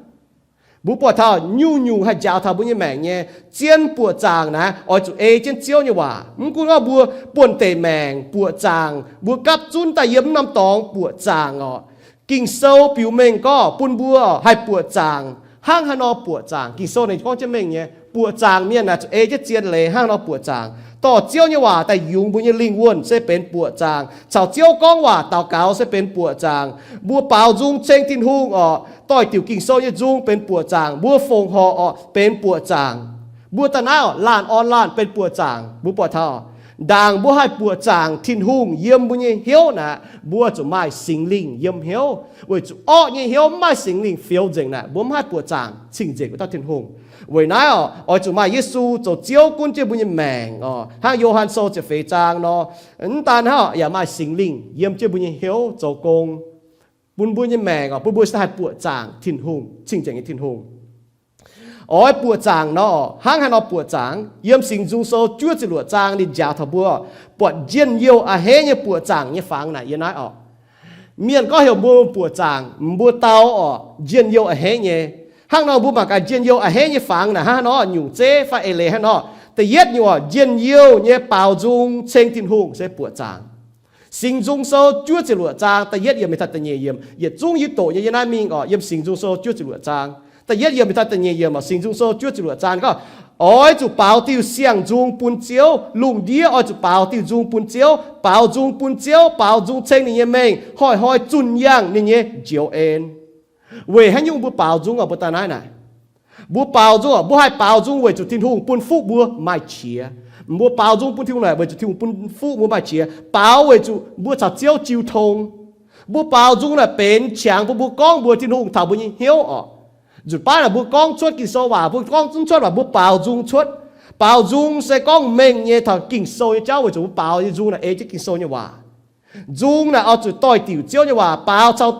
Mbuo buatc taux nyungc-nyungc haih njaaux taux mbuo nyei maengc nyei. Zien buoqc zaangc naaic oix zuqc ei jienv Ziouv nyei waac. Mv gunv gorngv mbuo buonv-deic maengc buoqc zaangc, mbuo gapv zunv daaih yiem mv norm dorngx buoqc zaangc orqc, Ging-Sou biux mengh gorngv bun mbuo haih buoqc zaangc hnangv haaix nor buoqc zaangc. Ging-Sou ninh gorngv jienv mengh nyei, buoqc zaangc mienh naaic zuqc ei jienv zien leiz hnangv haaix nor buoqc zaangc. Dorh Ziouv nyei waac daaih yungz mbuo nyei lingh wuonh se benx buoqc zaangc. Caux Ziouv gorngv waac daux gaux se benx buoqc zaangc. Mbuo baaux nzung ceng Tin-Hungh orqc, doix-diuc Ging-Sou nyei nzung benx buoqc zaangc. Mbuo fongc horc orqc benx buoqc zaangc. Mbuo daaih naaiv orqc laanh orn laanh benx buoqc zaangc. Mbuo buatc taux ndaangc mbuo haih buoqc zaangc Tin-Hungh yiem mbuo nyei hnyouv naaic, mbuo zuqc maaih Singx Lingh yiem hnyouv. Weic zuqc orqv nyei hnyouv mv maaih Singx Lingh fioux nzengc naaic, mbuo mv haih buoqc zaangc cing-nzengc wuov dauh Tin-Hungh. Weic naaiv orqc, oix zuqc maaih Yesu zoux Ziouv gunv jienv mbuo nyei maengc orqc, hnangv Yo^han Sou ziepc feix zaang nor. Mv daan hnangv, yaac maaih Singx Lingh yiem jienv mbuo nyei hnyouv zoux gong, bun mbuo nyei maengc orqc, bun mbuo se haih buoqc zaangc Tin-Hungh, cing-nzengc nyei Tin-Hungh. Oix buoqc zaangc nor, hnangv haaix nor buoqc zaangc? Yiem Singx Nzung Sou juov ziepc luoqc zaang ninh njaaux taux mbuo buatc njien-youh a'hneiv nyei buoqc zaangc nyei fangx naaic yiem naaiv orqc. Mienh gorngv heuc mbuo buoqc zaangc, mbuo dau orqc, njien-youh a'hneiv nyei. Hnangv nor mbuo mangc gaax njien-youh a'hneiv nyei fangx naaic hnangv haaix nor, nyungc zeiv fai eix leiz hnangv nor. Da'yietv nyungc orqc, njien-youh nyei baaux nzung ceng Tin-Hungh se buoqc zaangc. Singx Nzung Sou juov ziepc luoqc zaang da'yietv yiemc mingh taux da'nyeic yiemc, yietc zungv yie doqc nyei yiem naaiv mingh orqc, yiem Singx Nzung Sou juov ziepc luoqc zaang. Da'yietv yiemc mingh taux da'nyeic yiemc orqc, Singx Nzung Sou juov ziepc luoqc zaang gorngv, oix zuqc baaux diuh siang-nzung bun Ziouv. Lungh ndiev oix zuqc baaux diuh nzung bun Ziouv, baaux nzung bun Ziouv, baaux nzung ceng ninh nyei mengh, hnoi-hnoi zunh yangh ninh nyei njoux en. Weic haaix nyungc mbuo baaux nzung orqc? Mbuo daaih naaiv naaic, mbuo baaux nzung orqc, mbuo haih baaux nzung weic zuqc Tin-Hungh bun fuqv mbuo maaih qiex. Mbuo baaux nzung bun Tin-Hungh naaic weic zuqc Tin-Hungh bun fuqv mbuo maaih qiex. Baaux weic zuqc mbuo caux Ziouv jiu tong. Mbuo baaux nzung naaic benx qangx bun mbuo gorngv mbuox Tin-Hungh taux mbuo nyei hnyouv orqc. Nzunc baav naaic mbuo gorngv cuotv Ging-Sou waac, mbuo gorngv zungv cuotv waac, mbuo baaux nzung cuotv. Baaux nzung se gorngv mengh nyei taux Ging-Sou nyei jauv weic zuqc mbuo baaux nyei nzung naaic ei jienv Ging-Sou nyei waac. Nzung naaic oix zuqc doix-diuc Ziouv nyei waac, baaux caux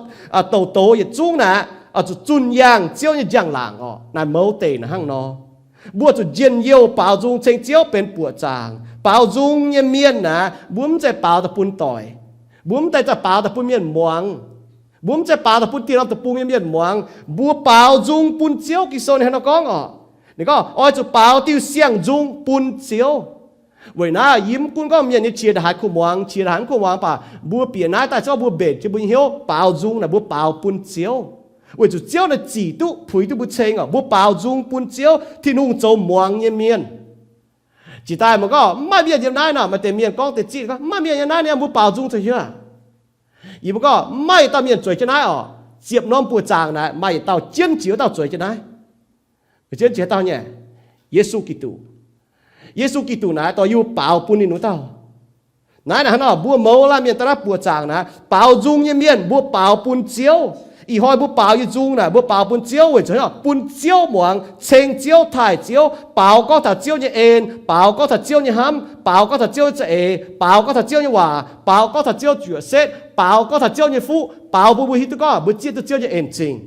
douc doz yietc zungv naaic oix zuqc zunh yangh Ziouv nyei njang-laangc orqc. Naaic mouz deic naaic hnangv nor. Mbuo zuqc njien-youh baaux nzung ceng Ziouv benx buoqc zaangc. Baaux nzung nyei mienh naaic, mbuo mv zeiz baaux daaih bun doic. Mbuo mv zeiz daaih baaux daaih bun mienh muangx. Mbuo mv zeiz baaux daaih bun dieh norm deic-bung nyei mienh muangx. Mbuo baaux nzung bun Ziouv. Ging-Sou ninh hnangv nor gorngv orqc. Ninh gorngv oix zuqc baaux diuh siang-nzung bun Ziouv. Weic naaiv yie mv gunv gorngv mienh nyei qiex ndongc haaix kuv muangx, qiex ndongc haaix mv kuv muangx, mv baac mbuo bieqc naaiv daaih se gorngv mbuo mbenc jienv mbuo nyei hnyouv baaux nzung naaic mbuo baaux bun Ziouv, weic zuqc Ziouv naaic zic duqv puix duqv mbuo ceng orqc. Mbuo baaux nzung bun Ziouv, Tin-Hungh zoux muangx nyei mienh. Jiex daaih mangc gorngv mv maaih mienh yiem naaiv nor, maaih deix mienh gorngv deix ziqv gorngv mv maaih mienh yiem naaiv, mbuo baaux nzung cuotv hnyouv. Yie mbuo gorngv mv maaih yietc dauh mienh zueiz jienv naaiv orqc. Ziepc norm buoqc zaangc naaic maaih yietc dauh jienv jiex wuov dauh zueiz jienv naaiv. Jienv jiex dauh nyei, Yesu Giduc. Yesu Giduc naaic dorh yie mbuo baaux bun ninh wuov dauh. Naaiv naaic hnangv nor mbuo mouz laanh mienh daaih naaiv buoqc zaangc naaic, baaux nzung nyei mienh mbuo baaux bun Ziouv. Ih hnoi mbuo baaux nyei nzung naaic mbuo baaux bun Ziouv weic zuqc bun Ziouv muangx, ceng Ziouv, taaih Ziouv, baaux gorngv taux Ziouv nyei en, baaux gorngv taux Ziouv nyei hnamv, baaux gorngv taux Ziouv nyei za'eix, baaux gorngv taux Ziouv nyei waac, baaux gorngv taux Ziouv juoqc setv, baaux gorngv taux Ziouv nyei fuqv, baaux bun mbuo hiuv duqv gorngv mbuo zieqv duqv Ziouv nyei en-zingh.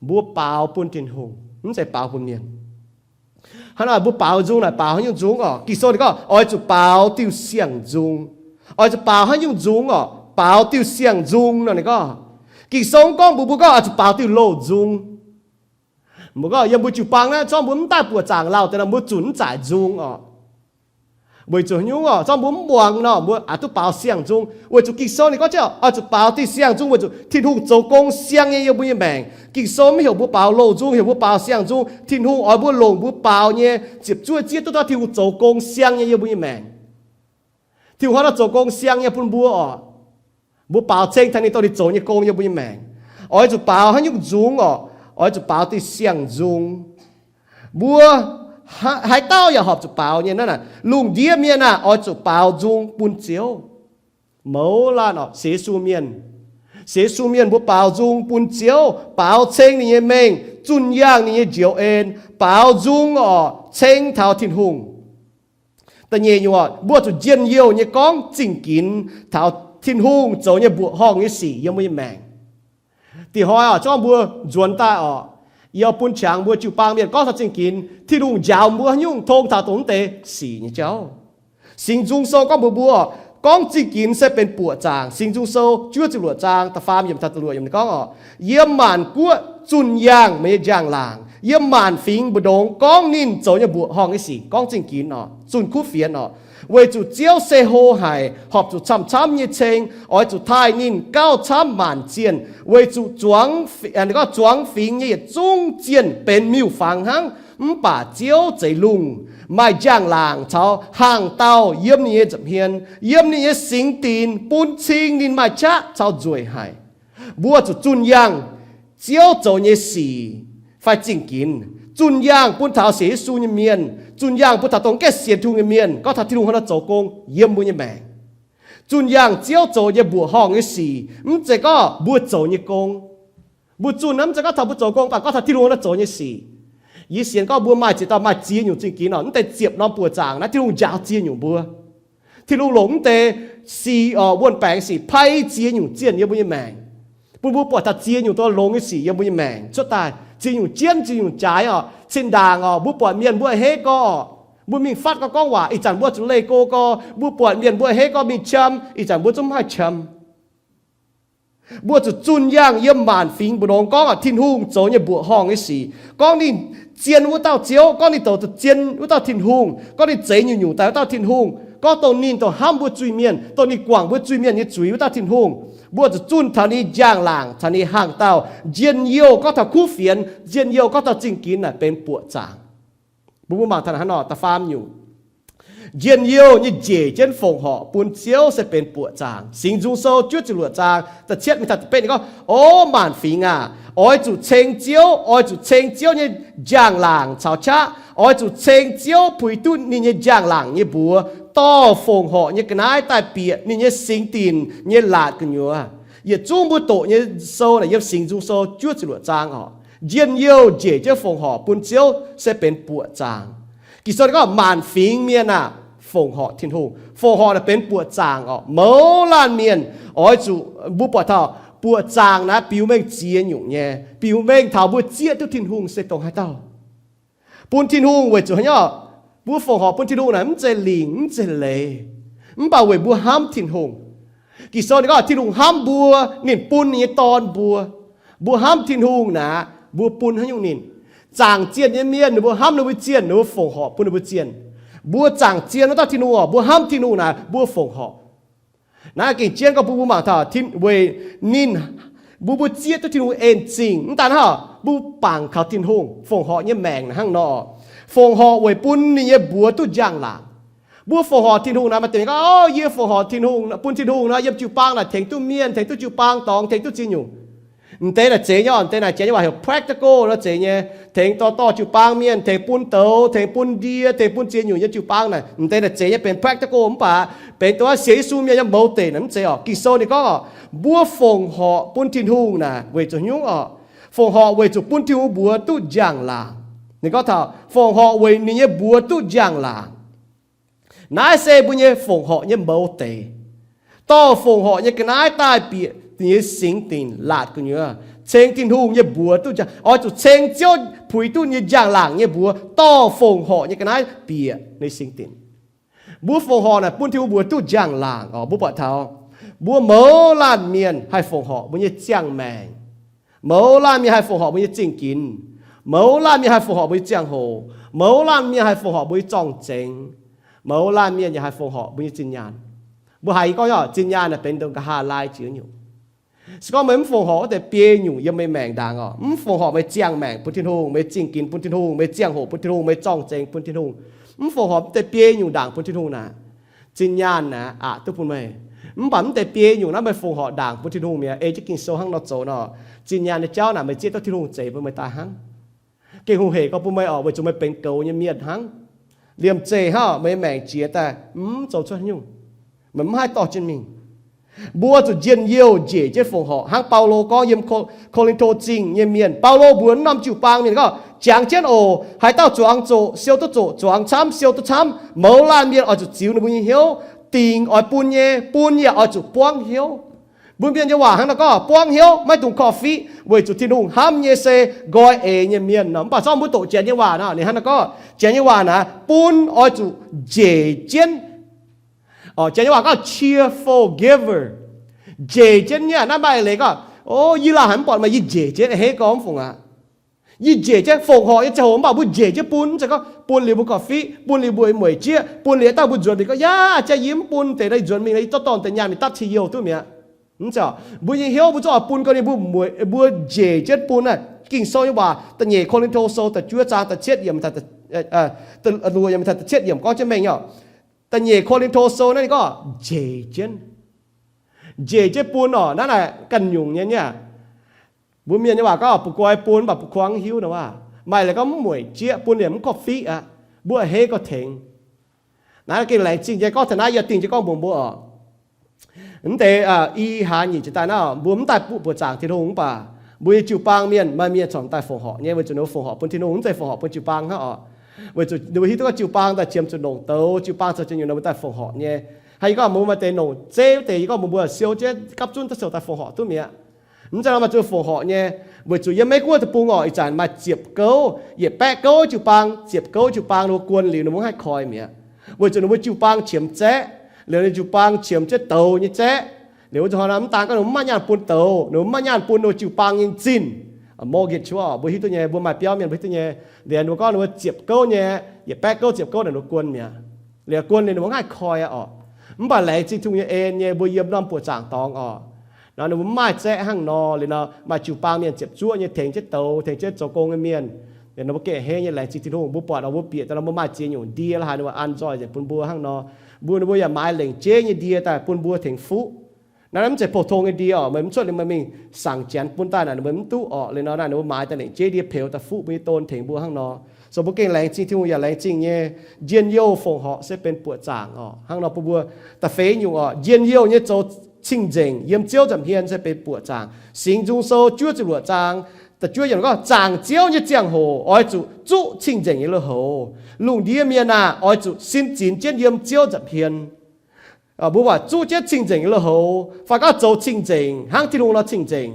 Mbuo baaux bun Tin-Hungh, mv zeiz baaux bun mienh. Hnangv naaic mbuo baaux nzung naaic baaux haaix nyungc nzung orqc? Ging-Sou ninh gorngv oix zuqc baaux diuh siang-nzung. Oix zuqc baaux haaix nyungc nzung orqc? Baaux diuh siang-nzung nor ninh gorngv. Ging-Sou mv gorngv mbuox mbuo gorngv oix zuqc baaux diuh loz-nzung. Mbuo gorngv yiem mbuo jiu-baang naaiv zorngv mbuo mv daaih buoqc zaangc lauh deix nor mbuo zunc mv zaaic nzung orqc. Weic zuqc haaix nyungc orqc? Zorngv mbuo mv muangx nor mbuo aqc duqv baaux siang-nzung. Weic zuqc Ging-Sou ninh gorngv jienv oix zuqc baaux diuh siang-nzung weic zuqc Tin-Hungh zoux gong siang nyei yiem mbuo nyei maengc. Ging-Sou mv heuc mbuo baaux loz-nzung, heuc mbuo baaux siang-nzung. Tin-Hungh oix mbuo longc mbuo baaux nyei ziepc zuoqv zieqv duqv dauh Tin-Hungh zoux gong siang nyei yiem mbuo nyei maengc. Tin-Hungh hnangv naaiv zoux gong siang nyei bun mbuo orqc. Mbuo baaux ceng taux ninh dorh ninh zoux nyei gong yiem mbuo nyei maengc. Oix zuqc baaux haaix nyungc nzung orqc? Oix zuqc baaux diuh siang-nzung. Mbuo haaix dauh yaac horpc zuqc baaux nyei naaiv naaic. Lungh ndiev mienh aah! Oix zuqc baaux nzung bun Ziouv. Mouz laanh orqc, sienx Yesu mienh. Sienx Yesu mienh mbuo baaux nzung bun Ziouv, baaux ceng ninh nyei mengh, zunh yaangh ninh nyei njoux en, baaux nzung orqc, ceng taux Tin-Hungh. Da'nyeic nyungc orqc, mbuo zuqc njien-youh nyei gorngv zingh ginx taux Tin-Hungh zoux nyei mbuoqc horngh nyei sic yiem mbuo nyei maengc. Dih hnoi orqc, zorngv mbuo nzuonx daaih orqc, yie bun qangx mbuo jiu-baang mienh gorngv taux zingh ginx, Tin-Hungh njaaux mbuo haaix nyungc tong taux dongh mv deix sic nyei jauv. Singx Nzung Sou gorngv mbuox mbuo, gorngv zingh ginx se benx buoqc zaangc. Singx Nzung Sou juov ziepc luoqc zaang da'faam yiemc taux da'luoqc yiemc ninh gorngv orqc, yiem maanc guoqv zunh yaangh meih nyei njang-laangc, yiem maanc fingx mbu'ndongx gorngv ninh zoux nyei mbuoqc horngh nyei sic, gorngv zingh ginx orqc, zunh kuv fienx orqc. Weic zuqc Ziouv se hlo haic, horpc zuqc camv-camv nyei ceng, oix zuqc taaih ninh gauh camv maanc zienh, weic zuqc zuangx, gorngv zuangx fingx nyei yietc zungv zienh benx miuc-fangx hnangv. Mv baac Ziouv zeix lungh, maaih njang-laangc caux hnaangx-daauh yiem ninh nyei nza'hmien, yiem ninh nyei singx dinc, bun cing ninh maaih qaqv caux nzueic haic. Mbuo zuqc zunh yaangh Ziouv zoux nyei sic fai zingh ginx, zunh yaangh bun taux sienx Yesu nyei mienh, zunh yaangh bun taux dongh mv gaengh sienx Tin-Hungh nyei mienh, gorngv taux Tin-Hungh hnangv naaiv zoux gong yiem mbuo nyei maengc. Zunh yaangh Ziouv zoux nyei mbuoqc horngh nyei sic, mv zeiz gorngv mbuo zoux nyei gong. Mbuo zunh naaiv mv zeiz gorngv taux mbuo zoux gong, mv baac gorngv taux Tin-Hungh hnangv naaiv zoux nyei sic. Yie sienx gorngv mbuo maaih ziex dauh maaih ziex nyungc zingh ginx orqc, mv deix ziepc norm buoqc zaangc naaiv Tin-Hungh njaaux ziex nyungc mbuo. Tin-Hungh longc mv deix sic orqc, wuonh baengx sic pai ziex nyungc zienh yiem mbuo nyei maengc, bun mbuo buatc taux ziex nyungc doz longx nyei sic yiem mbuo nyei maengc cuotv daaih. Ziex nyungc jienv, ziex nyungc jaaix orqc, zinh ndaangc orqc, mbuo buatc mienh mbuo haih hei gorx orqc, mbuo mingh fatv gorx gorngv waac, ih zanc mbuo zuqc leih go gorx, mbuo buatc mienh mbuo haih hei gorx mingh qam, ih zanc mbuo zungv mv haih qam. Mbuo zuqc zunh yaangh yiem maanc fingx mbu'ndongx gorngv orqc, Tin-Hungh zoux nyei mbuoqc horngh nyei sic, gorngv ninh zien wuov dauh Ziouv, gorngv ninh douc zien wuov dauh Tin-Hungh, gorngv ninh zeix nyungc-nyungc daaih wuov dauh Tin-Hungh, gorngv dongh ninh dongh hnamv mbuo zuiz-mienh, dongh ninh guangc mbuo zuiz-mienh nyei zuiz wuov dauh Tin-Hungh. Mbuo zuqc zunh taux ninh njang-laangc, taux ninh hnaangx-daauh, njien-youh gorngv taux kuv fienx, njien-youh gorngv taux zingh ginx naaic benx buoqc zaangc. Mbuo mbuo mangc taux hnangv nor, da'faam nyungc, njien-youh nyei njiec jienv fongc horc bun Ziouv se benx buoqc zaangc. Singx Nzung Sou juov ziepc luoqc zaang da'cietv mingh taux da'betv ninh gorngv, O maanc fingx aah! Oix zuqc ceng Ziouv, oix zuqc ceng Ziouv nyei njang-laangc caux qaqv. Oix zuqc ceng Ziouv puix duqv ninh nyei njang-laangc nyei mbuox, dorh fongc horc nyei ga'naaiv daaih bieqc ninh nyei singx dinc nyei laatc gu'nyuoz. Yietc zungv mbuo doqc nyei sou naaic yiem Singx Nzung Sou juov ziepc luoqc zaang orqc. Njien-youh njiec jienv fongc horc bun Ziouv se benx buoqc zaangc. Ging-Sou ninh gorngv maanc fingx mienh aah, fongc horc Tin-Hungh. Fongc horc naaic benx buoqc zaangc orqc. Mouz laanh mienh oix zuqc, mbuo buatc taux buoqc zaangc naaic biux mengh ziex nyungc nyei. Biux mengh taux mbuo zieqv duqv Tin-Hungh se dongh haaix dauh. Bun Tin-Hungh weic zuqc haaix nyungc? Mbuo fongc horc bun Tin-Hungh naaic mv zeiz lingc mv zeiz leiz, mv baac weic mbuo hnamv Tin-Hungh. Ging-Sou ninh gorngv Tin-Hungh hnamv mbuo, ninh bun ninh nyei Dorn mbuo. Mbuo hnamv Tin-Hungh naaic, mbuo bun haaix nyungc ninh? Zaangc zienh nyei mienh, ninh mbuo hnamv ninh mbuo zienh, ninh mbuo fongc horc bun ninh mbuo zienh. Mbuo zaangc zienh wuov dauh Tin-Hungh orqc, mbuo hnamv Tin-Hungh naaic, mbuo fongc horc. Naaiv gengh jienv gorngv bun mbuo mangc taux weic ninh, mbuo, mbuo zieqv duqv Tin-Hungh en zingh. Mv daan hnangv, mbuo bangc kaux Tin-Hungh fongc horc nyei maengc hnangv nor, fongc horc weic bun ninh nyei mbuox duqv njang-laangc. Mbuo fongc horc Tin-Hungh naaic, maaih deix gorngv, O, yie fongc horc Tin-Hungh, bun Tin-Hungh nor, yiem jiu-baang naaic tengx duqv mienh, tengx duqv jiu-baang dorngx, tengx duqv ziex nyungc. M'deix naaic zeiz nyei orqc, m'deix naaic Janx nyei waac heuc practical nor, zeiz nyei. Tengx dorh dorh jiu-baang mienh, tengx bun douz, tengx bun ndie, tengx bun ziex nyungc yiem jiu-baang naaic. M'deix naaic zeiz nyei benx practical, mv baac benx dongh sienx Yesu mienh nyei mouz deic naaic mv zeiz orqc. Ging-Sou ninh gorngv orqc, mbuo fongc horc bun Tin-Hungh naaic weic zuqc nyungc orqc, fongc horc weic zuqc bun Tin-Hungh mbuox duqv njang-laangc. Ninh gorngv taux fongc horc weic ninh nyei mbuox duqv njang-laangc. Naaiv se mbuo nyei fongc horc nyei mouz deix. Dorh fongc horc nyei ga'naaiv daaih bieqc ninh nyei singx dinc laatc gu'nyuoz, ceng Tin-Hungh nyei mbuox duqv njang, oix zuqc ceng Ziouv puix duqv nyei njang-laangc nyei mbuox, dorh fongc horc nyei ga'naaiv bieqc ninh singx dinc. Mbuo fongc horc naaic bun Tin-Hungh mbuox duqv njang-laangc orqc. Mbuo buatc taux mbuo mouz laanh mienh haih fongc horc mbuo nyei ziangh maengc. Mouz laanh mienh haih fongc horc mbuo nyei zingh ginx. Mouz laanh mienh haih fongc horc mbuo nyei ziangh hoc. Mouz laanh mienh haih fongc horc mbuo nyei zorng-zengx. Mouz laanh mienh yaac haih fongc horc mbuo nyei zinh nyaanh. Mbuo haiz yie gorngv nyei, zinh nyaanh naaic benx dongh nqa'haav laai jiex nyungc. Se gorngv meih mv fongc horc wuov deix biei nyungc yiem meih maengc ndaangc orqc, mv fongc horc meih ziangh maengc bun Tin-Hungh, meih zingh ginx bun Tin-Hungh, meih ziangh hoc bun Tin-Hungh, meih zorng-zengx bun Tin-Hungh, mv fongc horc wuov deix biei nyungc ndaangc bun Tin-Hungh naaic, zinh nyaanh naaic aqc duqv bun meih. Mv baac wuov deix biei nyungc naaiv meih fongc horc ndaangc bun Tin-Hungh mi'aqv. Ei jienv Ging-Sou hnangv nor zoux nor, zinh nyaanh nyei jauv naaic meih zieqv duqv Tin-Hungh zeix bun meih daaih hnangv. Gengh hungh hec gorx bun meih orqc, weic zuqc meih benx goux nyei mienh hnangv. Liemh zeih hnangv meih nyei maengc jiex daaih mv zoux cuotv nyungc, meih mv haih dorh jienv mingh. Mbuo zuqc njien-youh njiec jienv fongc horc hnangv Baulo gorngv yiem Ko- Ko^lin^to Zingh nyei mienh. Baulo mbuox norm jiu-baang mienh gorngv, Jangx jienv oc. Haaix dauh zuangx zoqc, siou duqv zoqc, zuangx camv, siou duqv camv. Mouz laanh mienh oix zuqc ziux ninh mbuo nyei hnyouv. Dingc oix bun nyei, bun yaac oix zuqc buangv hnyouv. Mbuo Mienh nyei waac hnangv nor gorngv, buangv hnyouv, maiv dungx korv-fiqv, weic zuqc Tin-Hungh hnamv nyei se nqoi eix nyei mienh nor. Mv baac zorqv mbuo doqc Janx nyei waac nor, ninh hnangv nor gorngv, Janx nyei waac naaic, bun oix zuqc njiec jienv. Janx nyei waac gorngv cheerful giver. Njiec jienv nyei. Naaiv maaih leiz gorngv, O, yie laanh haic mv buatc meih, yie njiec jienv a'hneiv gorx mv fungc aqv. Yie njiec jienv fongc horc nyei ziangh hoc mv baac mbuo njiec jienv bun, mv zeiz gorngv bun liuz mbuo korv-fiqv, bun liuz mbuo mueic jieqv, bun liuz dauh mbuo nzuonx mingh gorngv, Yaac jaax yie mv bun deix naaiv nzuonx mingh, yie zorqv dorh deix nyaanh mingh dapv cie youh duqv mi'aqv. Mv zeiz. Mbuo nyei hnyouv mbuo zungv oix bun gau ninh mbuo mueic, mbuo njiec jienv bun naaiv. Ging-Sou nyei waac, da'nyeic Ko^lin^to Sou da'juov zaang da'cietv yiemc, luoqc yiemc, da'cietv yiemc gorngv jienv mengh nyei. Da'nyeic Ko^lin^to Sou naaiv ninh gorngv njiec jienv. Njiec jienv bun orqc, naaiv naaic ganh nyungc nyei nyei. Mbuo Mienh nyei waac gorngv, Ba'nqoi bun mv baac ba'kuangx mv hiuv nor waac. Maaih leiz gorngv mv mueic jieqv, bun liuz mv korv-fiqv aqv. Mbuo a'hneiv gauh tengx. Naaiv gengh laengz zingh nyei gorngv taux naaiv, yie dingh jienv gorngv mbuox mbuo orqc. Mv deix i hlaax nyic jiex daaih naaiv, mbuo mv daaih buoqc zaangc Tin-Hungh mv baac mbuo nyei jiu-baang mienh, maaih mienh corc daaih fongc horc nyei, weic zuqc ninh mbuo fongc horc bun Tin-Hungh, mv zeiz fongc horc bun jiu-baang hnangv orqc. Weic zuqc ninh mbuo hiuv duqv gorngv jiu-baang daaih qiemx zuqc longc douz, jiu-baang zoux ziex nyungc, ninh mbuo daaih fongc horc nyei. Hnangv yie gorngv mbuo maaih deix longc zeiv wuov deix, yie gorngv mbuox mbuo siou jienv gapv zunv daaih siouc daaih fongc horc duqv mi'aqv. Mv zeiz nor maaih zuqc fongc horc nyei, weic zuqc yiem Meiv Guoqv deic-bung orqc, ih zanc maaih ziepc gouv yietc baeqv gouv jiu-baang, ziepc gouv jiu-baang ninh mbuo guon liuz ninh mbuo mv haih koi mi'aqv. Weic zuqc ninh mbuo jiu-baang qiemx zaeqv, liuz ninh jiu-baang qiemx jienv douz nyei zaeqv. Liuz wuov zanc hnoi nor mv daan gorngv ninh mbuo mv maaih nyaanh bun douz, ninh mbuo mv maaih nyaanh bun ninh mbuo jiu-baang nyei zinh, mortgage orqc, mbuo hiuv duqv nyei, mbuo maaih biauv mienh mbuo hiuv duqv nyei. Liuz ninh mbuo gorngv ninh mbuo ziepc gouv nyei, yietc baeqv gouv ziepc gouv naaic ninh mbuo guon mi'aqv. Liuz guon liuz ninh mbuo mv haih koi aqv orqc. Mv baac laengz zingh Tin-Hungh nyei en nyei, mbuo yiem norm buoqc zaangc dorngx orqc. Nor ninh mbuo mv maaih zaeqv hnangv nor, liuz nor maaih jiu-baang mienh ziepc zuoqv nyei tengx jienv douz, tengx jienv zoux gong nyei mienh. Liuz nor mbuo gengh a'hneiv nyei, laengz zingh Tin-Hungh. Mbuo buatc nor mbuo bieqc daaih nor mbuo maaih ziex nyungc ndie la'haaix ninh mbuo an nzoih nzengc bun mbuo hnangv nor. Mbuo ninh mbuo yaac maaiz lengc jeiv nyei ndie daaih bun mbuo tengx fuqv. Naaiv mv zeiz pou-tong nyei ndie orqc, meih mv cuotv liuz meih mingh sangx Janx bun daaih naaic, meih mv duqv orqc. Liuz nor naaic ninh mbuo maaiz daaih lengc jeiv ndie peux daaih fuqv mbuo nyei don tengx mbuo hnangv nor. So mbuo gengh laengz zingh Tin-Hungh yaac laengz zingh nyei, njien-youh fongc horc se benx buoqc zaangc orqc. Hnangv nor bun mbuo da'feix nyungc orqc, njien-youh nyei zoux cing-nzengc yiem Ziouv nza'hmien se benx buoqc zaangc. Singx Nzung Sou juov ziepc luoqc zaang Da'juov yiemc gorngv, zaangc Ziouv nyei ziangh hoc oix zuqc zuqv cing-nzengc nyei lui-houx. Lungh ndiev mienh aah! Oix zuqc sin zinx jienv yiem Ziouv nza'hmien. Mbuo buatc zuqv jienv cing-nzengc nyei lui-houx fai gorngv zoux cing-nzengc hnangv Tin-Hungh nor cing-nzengc.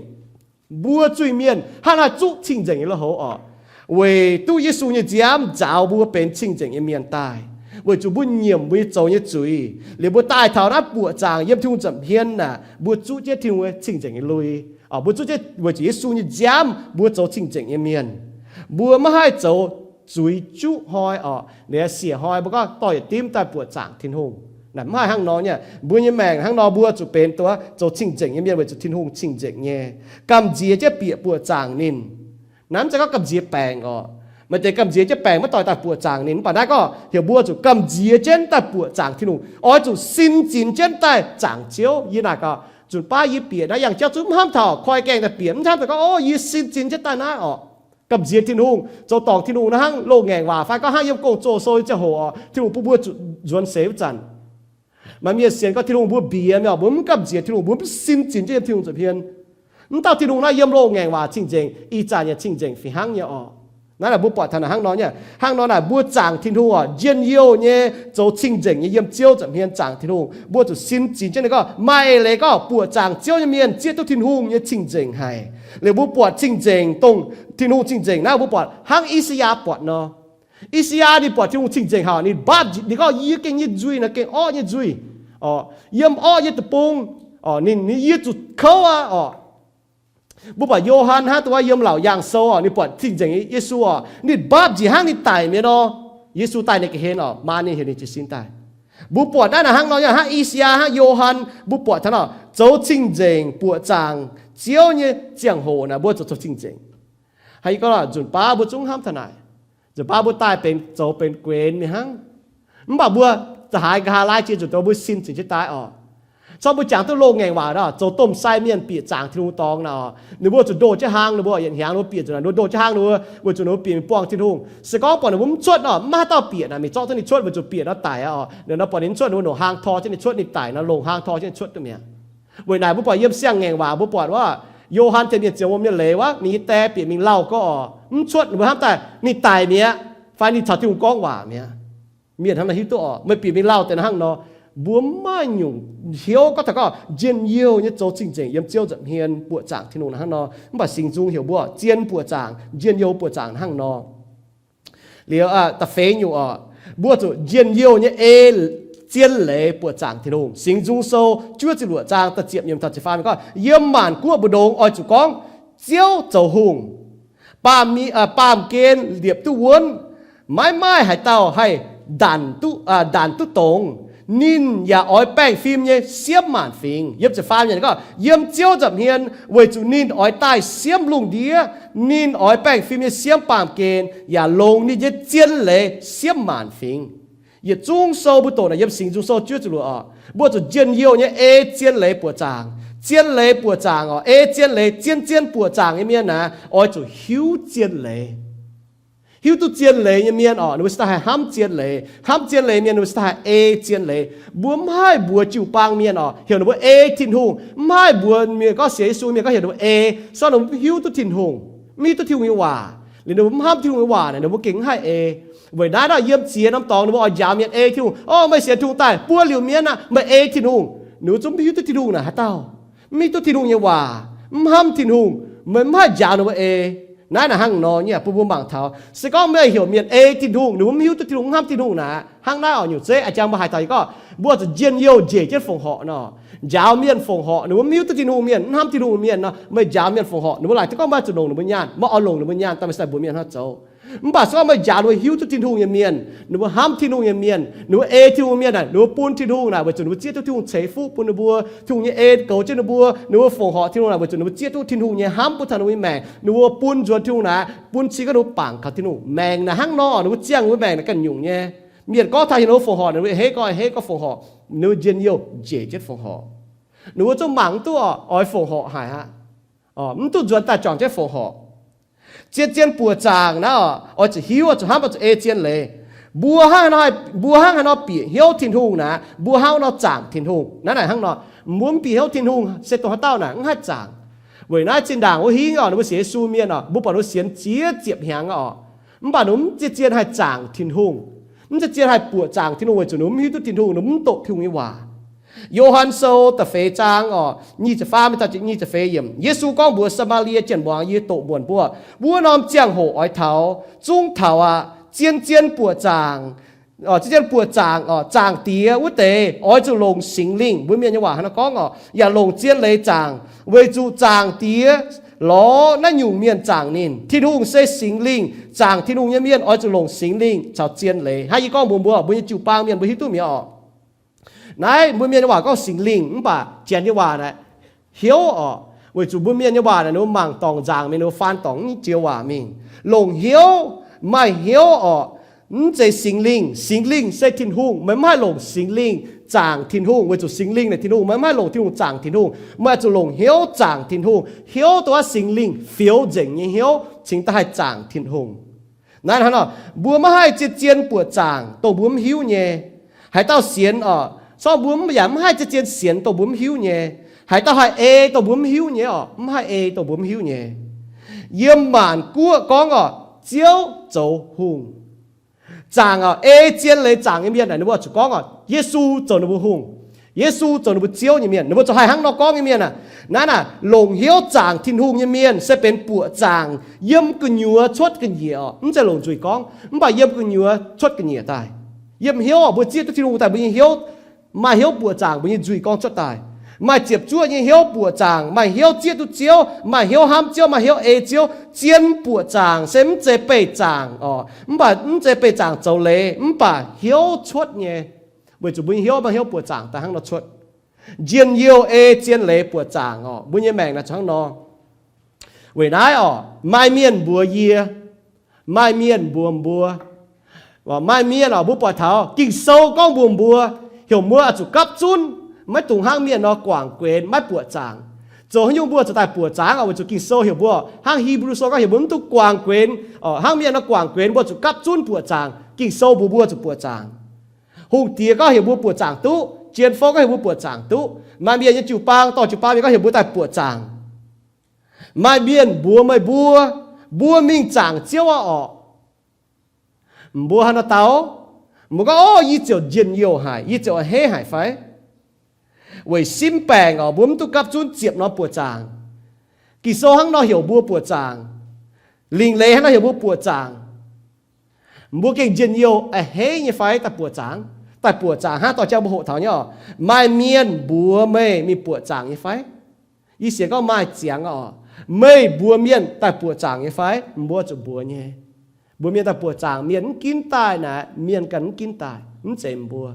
Mbuo zuiz-mienh hnangv naaiv zuqv cing-nzengc nyei lui-houx oc, weic duqv Yesu nyei nziaamv nzaaux mbuo benx cing-nzengc nyei mienh daaih, weic zuqc mbuo nyiemc mbuo nyei zoux nyei zuiz. Liuz mbuo daaih taux naaiv buoqc zaangc yiem Tin-Hungh nza'hmien aah, mbuo zuqv jienv Tin-Hungh cing-nzengc nyei lui. Mbuo zuqv jienv weic zuqc Yesu nyei nziaamv mbuo zoux cing-nzengc nyei mienh. Mbuo maiv haih zoux zuiz juqv hnoi oc, liuz siec hnoi mbuo gorngv dorh yietc dimv daaih buoqc zaangc Tin-Hungh. Naaic mv haih hnangv nor nyei. Mbuo nyei maengc hnangv nor mbuo zuqc benx duqv zoux cing-nzengc nyei mienh weic zuqc Tin-Hungh cing-nzengc nyei. Gamh nziex jienv bieqc buoqc zaangc ninh. Naaiv mv zeiz gorngv gamh nziex baengc oc. Maaih deix gamh nziex jienv baengc maiv doix daaih buoqc zaangc ninh. Mv baac naaiv gorngv heuc mbuo zuqc gamh nziex jienv daaih buoqc zaangc Tin-Hungh, oix zuqc sin zinx jienv daaih zaangc Ziouv. Yie naaic gaax, nzunc baav yie bieqc naaiv yangh jauv zungv mv hnamv taux koi gaengh daaih bieqc, mv hnamv daaih gorngv, O, yie sin zinx jienv daaih naaiv oc. Gamh nziex Tin-Hungh, zoux dorngc Tin-Hungh naaiv hnangv loz-ngaengc waac fai gorngv hnangv yiem gong-zoh sou nyei ziangh hoc oc, Tin-Hungh bun mbuo zuqc nzuonx seix wuov zanc. Maaih mienh sienx gorngv Tin-Hungh mbuo mbiex mi'aqv, mbuo mv gamh nziex Tin-Hungh, mbuo mv sin zinx jienv yiem Tin-Hungh nza'hmien. Mv dauh Tin-Hungh naaiv yiem loz-ngaengc waac cing-nzengc, ih zanc yaac cing-nzengc fih hnangv nyei oc. Naaiv naaic mbuo buatc taux naaic hnangv nor nyei. Hnangv nor naaic mbuo zaangc Tin-Hungh oc, njien-youh nyei zoux cing-nzengc nyei yiem Ziouv nza'hmien zaangc Tin-Hungh. Mbuo zuqc sin zinx jienv ninh gorngv maaih eix leiz gorngv buoqc zaangc Ziouv nyei mienh zieqv duqv Tin-Hungh nyei cing-nzengc haic. Liuz mbuo buatc cing-nzengc dongh Tin-Hungh cing-nzengc naaiv mbuo buatc hnangv I^saa^yaa buatc nor. I^saa^yaa ninh buatc Tin-Hungh cing-nzengc haic, ninh mbatv, ninh gorngv, Yie gengh nyei nzuih naaic gengh orqv nyei nzuih, yiem orqv nyei deic-bung, ninh, ninh, yie zuqc kouv aqv oc. Mbuo buatc Yo^han hnangv, dongh wuov yiem Laauc Yaangh Sou oc, ninh buatc cing-nzengc Yesu oc, ninh mbatv njiec hnangv ninh daic mi'aqv nor. Yesu daaih ninh ga'hlen oc, maa ninh heuc ninh jiez sin daaih. Mbuo buatc naaiv naaic hnangv nor nyei, hnangv I^saa^yaa, hnangv Yo^han, mbuo buatc taux nor, zoux cing-nzengc buoqc zaangc Ziouv nyei ziangh hoc naaic mbuo zuqc zoux cing-nzengc. Haaix gorngv nzunc baav mbuo zungv hnamv taux naaic, nzunc baav mbuo daaih benx zoux benx guenx mingh hnangv. Mv baac mbuo za'haaix nqa'haav laai jiex nzunc dongh mbuo sin zinc jienv daaih oc. Corc mbuo jangx duqv loz-ngaengc waac nor, zoux domh sai mienh bieqc zaangc Tin-Hungh dorngx naaic oc, ninh mbuo zuqc ndoh jienv hlang, ninh mbuo yietc hnyangx ninh mbuo bieqc nzunc naaic, ninh mbuo ndoh jienv hlang ninh mbuo, weic zuqc ninh mbuo bieqc mingh buangh Tin-Hungh. Se gorngv buatc ninh mbuo mv cuotv nor, mv maaih haaix dauh bieqc naaic, mingh zorqv jienv ninh cuotv, weic zuqc bieqc nor daic aqv oc. Ninh nor buatc ninh mv cuotv, ninh mbuo nongc hlang tor jienv ninh cuotv, ninh daic nor longc hlang tor jienv ninh cuotv duqv mi'aqv. Weic naaic mbuo buatc yiem Siang-Ngaengc Waac mbuo buatc wuov, Yo^han tengx mienh ziouc wuom nyei leiz wuov, ninh nyei die bieqc mingh lauh gorx oc, mv cuotv, ninh mbuo hnamv daaih ninh daic mi'aqv, fai ninh caux Tin-Hungh gorngv waac mi'aqv. Mienh hnamv naaic hiuv duqv oc, meih bieqc mingh lauh deix nor hnangv nor, mbuo mv maaih nyungc hnyouv gorngv taux gorngv njien-youh nyei zoux cing-nzengc yiem Ziouv nza'hmien buoqc zaangc Tin-Hungh naaic hnangv nor. Mv baac Singx Nzung heuc mbuo zien buoqc zaangc, njien-youh buoqc zaangc hnangv nor. Liuz da'feix nyungc oc, mbuo zuqc njien-youh nyei ei zien leiz buoqc zaangc Tin-Hungh. Singx Nzung Sou juov ziepc luoqc zaang da'ziepc yiemc taux ziepc faam gorngv, yiem maanc guoqv mbu'ndongx oix zuqc gorngv, Ziouv zoux hungh. Baamh, baamh gen liepc duqv wuonv, maiv maaih haaix dauh haih ndanc duqv, ndanc duqv dongz. Ninh yaac oix baengh fim nyei siemv maanc fingx. Yiem ziepc faam gorngv, yiem Ziouv nza'hmien, weic zuqc ninh oix daaih siemv lungh ndiev. Ninh oix baengh fim nyei siemv baamh gen, yaac longc ninh nyei zien leiz siemv maanc fingx. Yietc zungv sou mbuo doqc naaic yiem Singx Nzung Sou juov ziepc luoqc oc, mbuo zuqc njien-youh nyei ei zien leiz buoqc zaangc. Zien leiz buoqc zaangc oc, ei zien leiz, zien zien buoqc zaangc nyei mienh aeqv, oix zuqc hiuv zien leiz. Hiuv duqv zien leiz nyei mienh oc, ninh mbuo cingx daaih haih hnamv zien leiz. Hnamv zien leiz mienh, ninh mbuo cingx daaih haih ei zien leiz. Mbuo mv haih mbuox jiu-baang mienh oc, heuc ninh mbuo ei Tin-Hungh. Mv haih mbuox mienh gorngv sienx Yesu mienh gorngv heuc ninh mbuo ei, se gorngv ninh mbuo mv hiuv duqv Tin-Hungh, mv hiuv duqv Tin-Hungh nyei waac, liuz ninh mbuo mv hnamv Tin-Hungh nyei waac naaic, ninh mbuo gengh mv haih ei. Weic naaiv nor, yiem ziex norm dorngx ninh mbuo oix njaaux mienh ei Tin-Hungh. Orv, meih sienx Tin-Hungh daaih buo liuz mienv aqv, meih ei Tin-Hungh. Ninh mbuo zungv mv hiuv duqv Tin-Hungh naaic haaix dauh, mv hiuv duqv Tin-Hungh nyei waac, mv hnamv Tin-Hungh, meih mv haih njaaux ninh mbuo ei. Naaiv naaic hnangv nor nyei, bun mbuo mangc taux se gorngv meih heuc mienh ei Tin-Hungh, ninh mbuo mv hiuv duqv Tin-Hungh, mv hnamv Tin-Hungh naaic, hnangv naaiv oc, nyungc zeiv a'jang mbuo haaix dauh gorngv mbuo zuqc njien-youh njiec jienv fongc horc nor, njaaux mienh fongc horc, ninh mbuo mv hiuv duqv Tin-Hungh mienh, mv hnamv Tin-Hungh mienh nor, meih njaaux mienh fongc horc, ninh mbuo laaic duqv gorngv meih zuqc longc ninh mbuo nyaanh, meih oix longc ninh mbuo nyaanh daaih meih cingx daaih mbuox mienh hnangv zoux. Mv baac se gorngv meih njaaux ninh mbuo hiuv duqv Tin-Hungh nyei mienh, ninh mbuo hnamv Tin-Hungh nyei mienh, ninh mbuo ei Tin-Hungh mienh naaic, ninh mbuo bun Tin-Hungh naaic weic zuqc ninh mbuo zieqv duqv Tin-Hungh ceix fuqv bun ninh mbuo, Tin-Hungh nyei ei goux jienv ninh mbuo, ninh mbuo fongc horc Tin-Hungh naaic weic zuqc ninh mbuo zieqv duqv Tin-Hungh nyei hnamv bun taux ninh mbuo nyei maengc, ninh mbuo bun nzuonx Tin-Hungh naaic, bun cing gorngv ninh mbuo bangc kaux Tin-Hungh. Maengc naaic hnangv nor, ninh mbuo ziangh ninh mbuo maengc naaic ganh nyungc nyei. Mienh gorngv taux heuc ninh mbuo fongc horc, ninh mbuo a'hneiv gorngv a'hneiv gorngv fongc horc, ninh mbuo njien-youh njiec jienv fongc horc. Ninh mbuo zungv mangc mv duqv oix fongc horc haic aqv. Mv duqv nzuonx daaih juangc jienv fongc horc. Zien zien buoqc zaangc naaiv oc, oix zuqc hiuv, oix zuqc hnamv, oix zuqc ei zien leiz. Mbuo hnangv, mbuo hnangv haaix nor bieqc hnyouv Tin-Hungh naaic, mbuo hnangv nor zaangc Tin-Hungh. Naaiv naaic hnangv nor, mbuo mv bieqc hnyouv Tin-Hungh se dongh haaix dauh naaic mv haih zaangc. Weic naaiv zinh ndaangc wuov hingv oc, ninh mbuo sienx Yesu mienh oc, mbuo buatc ninh mbuo sienx ziex ziepc hnyangx oc, mv baac ninh mbuo mv zien-zien haih zaangc Tin-Hungh, mv zien-zien haih buoqc zaangc Tin-Hungh, weic zuqc ninh mbuo mv hiuv duqv Tin-Hungh, ninh mbuo mv doqc Tin-Hungh nyei waac. Yo^han Sou da'feix zaang oc, nyic ziepc faam, nyic ziepc feix yiemc, Yesu gorngv mbuox Saa^maa^lie Janx-muangz, Yie doqc muonc mbuo, wuov norm ziangh hoc oix taux, zungv taux aqv. Zien-zien buoqc zaangc, zien-zien buoqc zaangc oc, zaangc Diex wuov deix oix zuqc longc Singx Lingh, mbuo Mienh nyei waac hnangv naaiv gorngv oc, yaac longc zien leiz zaangc, weic zuqc zaangc Diex lorz naaiv nyungc mienh zaangc ninh. Tin-Hungh se Singx Lingh. Zaangc Tin-Hungh nyei mienh oix zuqc longc Singx Lingh caux zien leiz. Hnangv yie gorngv mbuox mbuo, mbuo nyei jiu-baang mienh mbuo hiuv duqv mi'aqv oc. Naaiv mbuo Mienh nyei waac gorngv Singx Lingh, mv baac Janx nyei waac naaic hnyouv oc. Weic zuqc mbuo Mienh nyei waac naaic ninh mbuo mangc dorngc nzaangc mingh, ninh mbuo faan dorngc mv joux waac mingh. Longc hnyouv, maaih hnyouv oc. Mv zeiz Singx Lingh. Singx Lingh se Tin-Hungh. Meih mv haih longc Singx Lingh zaangc Tin-Hungh, weic zuqc Singx Lingh naaic Tin-Hungh. Meih mv haih longc Tin-Hungh zaangc Tin-Hungh. Meih oix zuqc longc hnyouv zaangc Tin-Hungh. Hnyouv dongh wuov Singx Lingh fioux nzengc nyei hnyouv cingx daaih haih zaangc Tin-Hungh. Naaiv hnangv nor, mbuo maiv haih zien-zien buoqc zaangc dongh mbuo mv hiuv nyei. Haaix dauh sienx oc, sorng mbuo yaac mv haih zien-zien sienx dongh mbuo mv hiuv nyei. Haaix dauh haih ei dongh mbuo mv hiuv nyei oc, mv haih ei dongh mbuo mv hiuv nyei. Yiem Maanc Guoqv gorngv oc, Ziouv zoux hungh. Zaangc oc, ei zien leiz zaangc nyei mienh naaic, ninh mbuo zuqc gorngv oc, Yesu zoux ninh mbuo hungh. Yesu zoux ninh mbuo Ziouv nyei mienh. Ninh mbuo zuqc haih hnangv nor gorngv nyei mienh aac. Naaiv naaic, longc hnyouv zaangc Tin-Hungh nyei mienh se benx buoqc zaangc yiem gu'nyuoz cuotv ga'nyiec oc. Mv zeiz longc nzuih gorngv, mv baac yiem gu'nyuoz cuotv ga'nyiec daaih. Yiem hnyouv oc, mbuo zieqv duqv Tin-Hungh daaih mbuo nyei hnyouv, maaih hnyouv buoqc zaangc mbuo nyei nzuih gorngv cuotv daaih. Maaih ziepc zuoqv nyei hnyouv buoqc zaangc, maaih hnyouv zieqv duqv Ziouv, maaih hnyouv hnamv Ziouv, maaih hnyouv ei Ziouv. Zien buoqc zaangc se mv zeiz beih zaangc oc, mv baac mv zeiz beih zaangc zoux leiz, mv baac hnyouv cuotv nyei. Weic zuqc mbuo nyei hnyouv maaih hnyouv buoqc zaangc daaih hnangv nor cuotv. Njien-youh ei zien leiz buoqc zaangc oc, mbuo nyei maengc naaic zuqc hnangv nor. Weic naaiv oc, maaih mienh mbuox yie, maaih mienh mbuox mbuo, maaih mienh oc, mbuo buatc taux Ging-Sou gorngv mbuox mbuo, heuc mbuo oix zuqc gapv zunv, maiv dungx hnangv mienh nor guangc guenx, maiv buoqc zaangc. Zoux haaix nyungc mbuo zuqc daaih buoqc zaangc oc? Weic zuqc Ging-Sou heuc mbuo, hnangv Hipv^lu Sou gorngv heuc mbuo mv dungx guangc guenx, hnangv mienh nor guangc guenx, mbuo zuqc gapv zunv buoqc zaangc. Ging-Sou mbuox mbuo zuqc buoqc zaangc. Hungh diex gorngv heuc mbuo buoqc zaangc duqv. Jien fouv gorngv heuc mbuo buoqc zaangc duqv. Maaih mienh nyei jiu-baang, dorh jiu-baang mienh gorngv heuc mbuo daaih buoqc zaangc. Maaih mienh mbuox meih mbuo, mbuo mingh zaangc Ziouv aqv orqc. Mbuo haaix nor dau? Mbuo gorngv, Ov, yie ziouc njien-youh haic, yie ziouc a'hneiv haic fai? Weic sin baengc orqc, mbuo mv duqv gapv zunv ziepc norm buoqc zaangc. Ging-Sou hnangv nor heuc mbuo buoqc zaangc. Lingc leiz hnangv nor heuc mbuo buoqc zaangc. Mbuo gengh njien-youh a'hneiv nyei fai daaih buoqc zaangc? Daaih buoqc zaangc hnangv dorh jangx mbuo hoqc taux nyei orqc. Maaih mienh mbuox meih mingh buoqc zaangc nyei fai? Yie sienx gorngv maaih ziangx orqc. Meih mbuox mienh daaih buoqc zaangc nyei fai? Mbuo zuqc mbuox nyei. Mbuox mienh daaih buoqc zaangc, mienh mv ginv daaih naaic, mienh ganh mv ginv daaih, mv zeiz mbuo.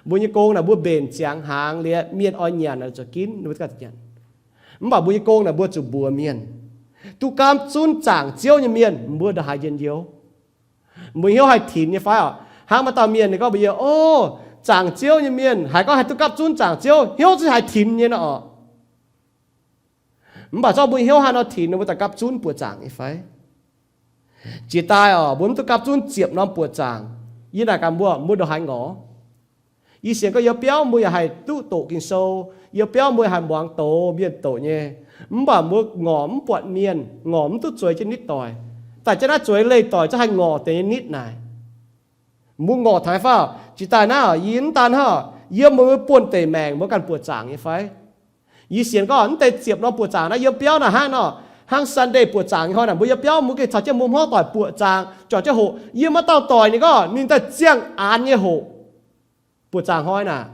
Mbuo nyei gong naaic mbuo mbenc ziangx hnaangx liuz, mienh oix nyanc naaic zuqc ginv, mv baac mbuo nyei gong naaic mbuo zuqc mbuox mienh. Duqv gapv zunv zaangc Ziouv nyei mienh, mbuo ndongc haaix njien-youh? Mbuo hnyouv haih tinx nyei fai orqc? Hnangv maaih dauh mienh ninh gorngv mbuox yie, Ov, zaangc Ziouv nyei mienh haiz gorngv haih duqv gapv zunv zaangc Ziouv, hnyouv zungv haih tinx nyei nor orqc. Mv baac zorqv mbuo hnyouv haaix nor tinx, mbuo daaih gapv zunv buoqc zaangc nyei fai? Jiex daaih orqc, mbuo mv duqv gapv zunv ziepc norm buoqc zaangc. Yie naaic gaax mbuo, mbuo ndongc haaix ngorc? Yie sienx gorngv yiem biauv mbuo yaac haih duqv doqc Ging-Sou, yiem biauv mbuo haih muangx doz mienh doqc nyei. Mv baac mbuo ngorc mv buatc mienh, ngorc mv duqv zueiz jienv nitv doic. Daaih jienv naaiv zueiz leih doic zungv haih ngorc deix nyei nitv naaic. Mbuo ngorc taux fai? Jiex daaih naaiv, yie mv daan hnangv, yiem mbuo buonv-deic maengc mbuo ganh buoqc zaangc nyei fai? Yie sienx gorngv mv deix ziepc norm buoqc zaangc naaiv yiem biauv naaic hnangv nor, hnangv Sunday buoqc zaangc nyei hnoi naaic, mbuo yiem biauv mbuo gengh caux jienv mbuo hmuangv doic buoqc zaangc, juangc jienv hoqc. Yiem maaih dauh doic ninh gorngv ninh daaih ziangh aanx nyei hoqc buoqc zaangc hnoi naaic.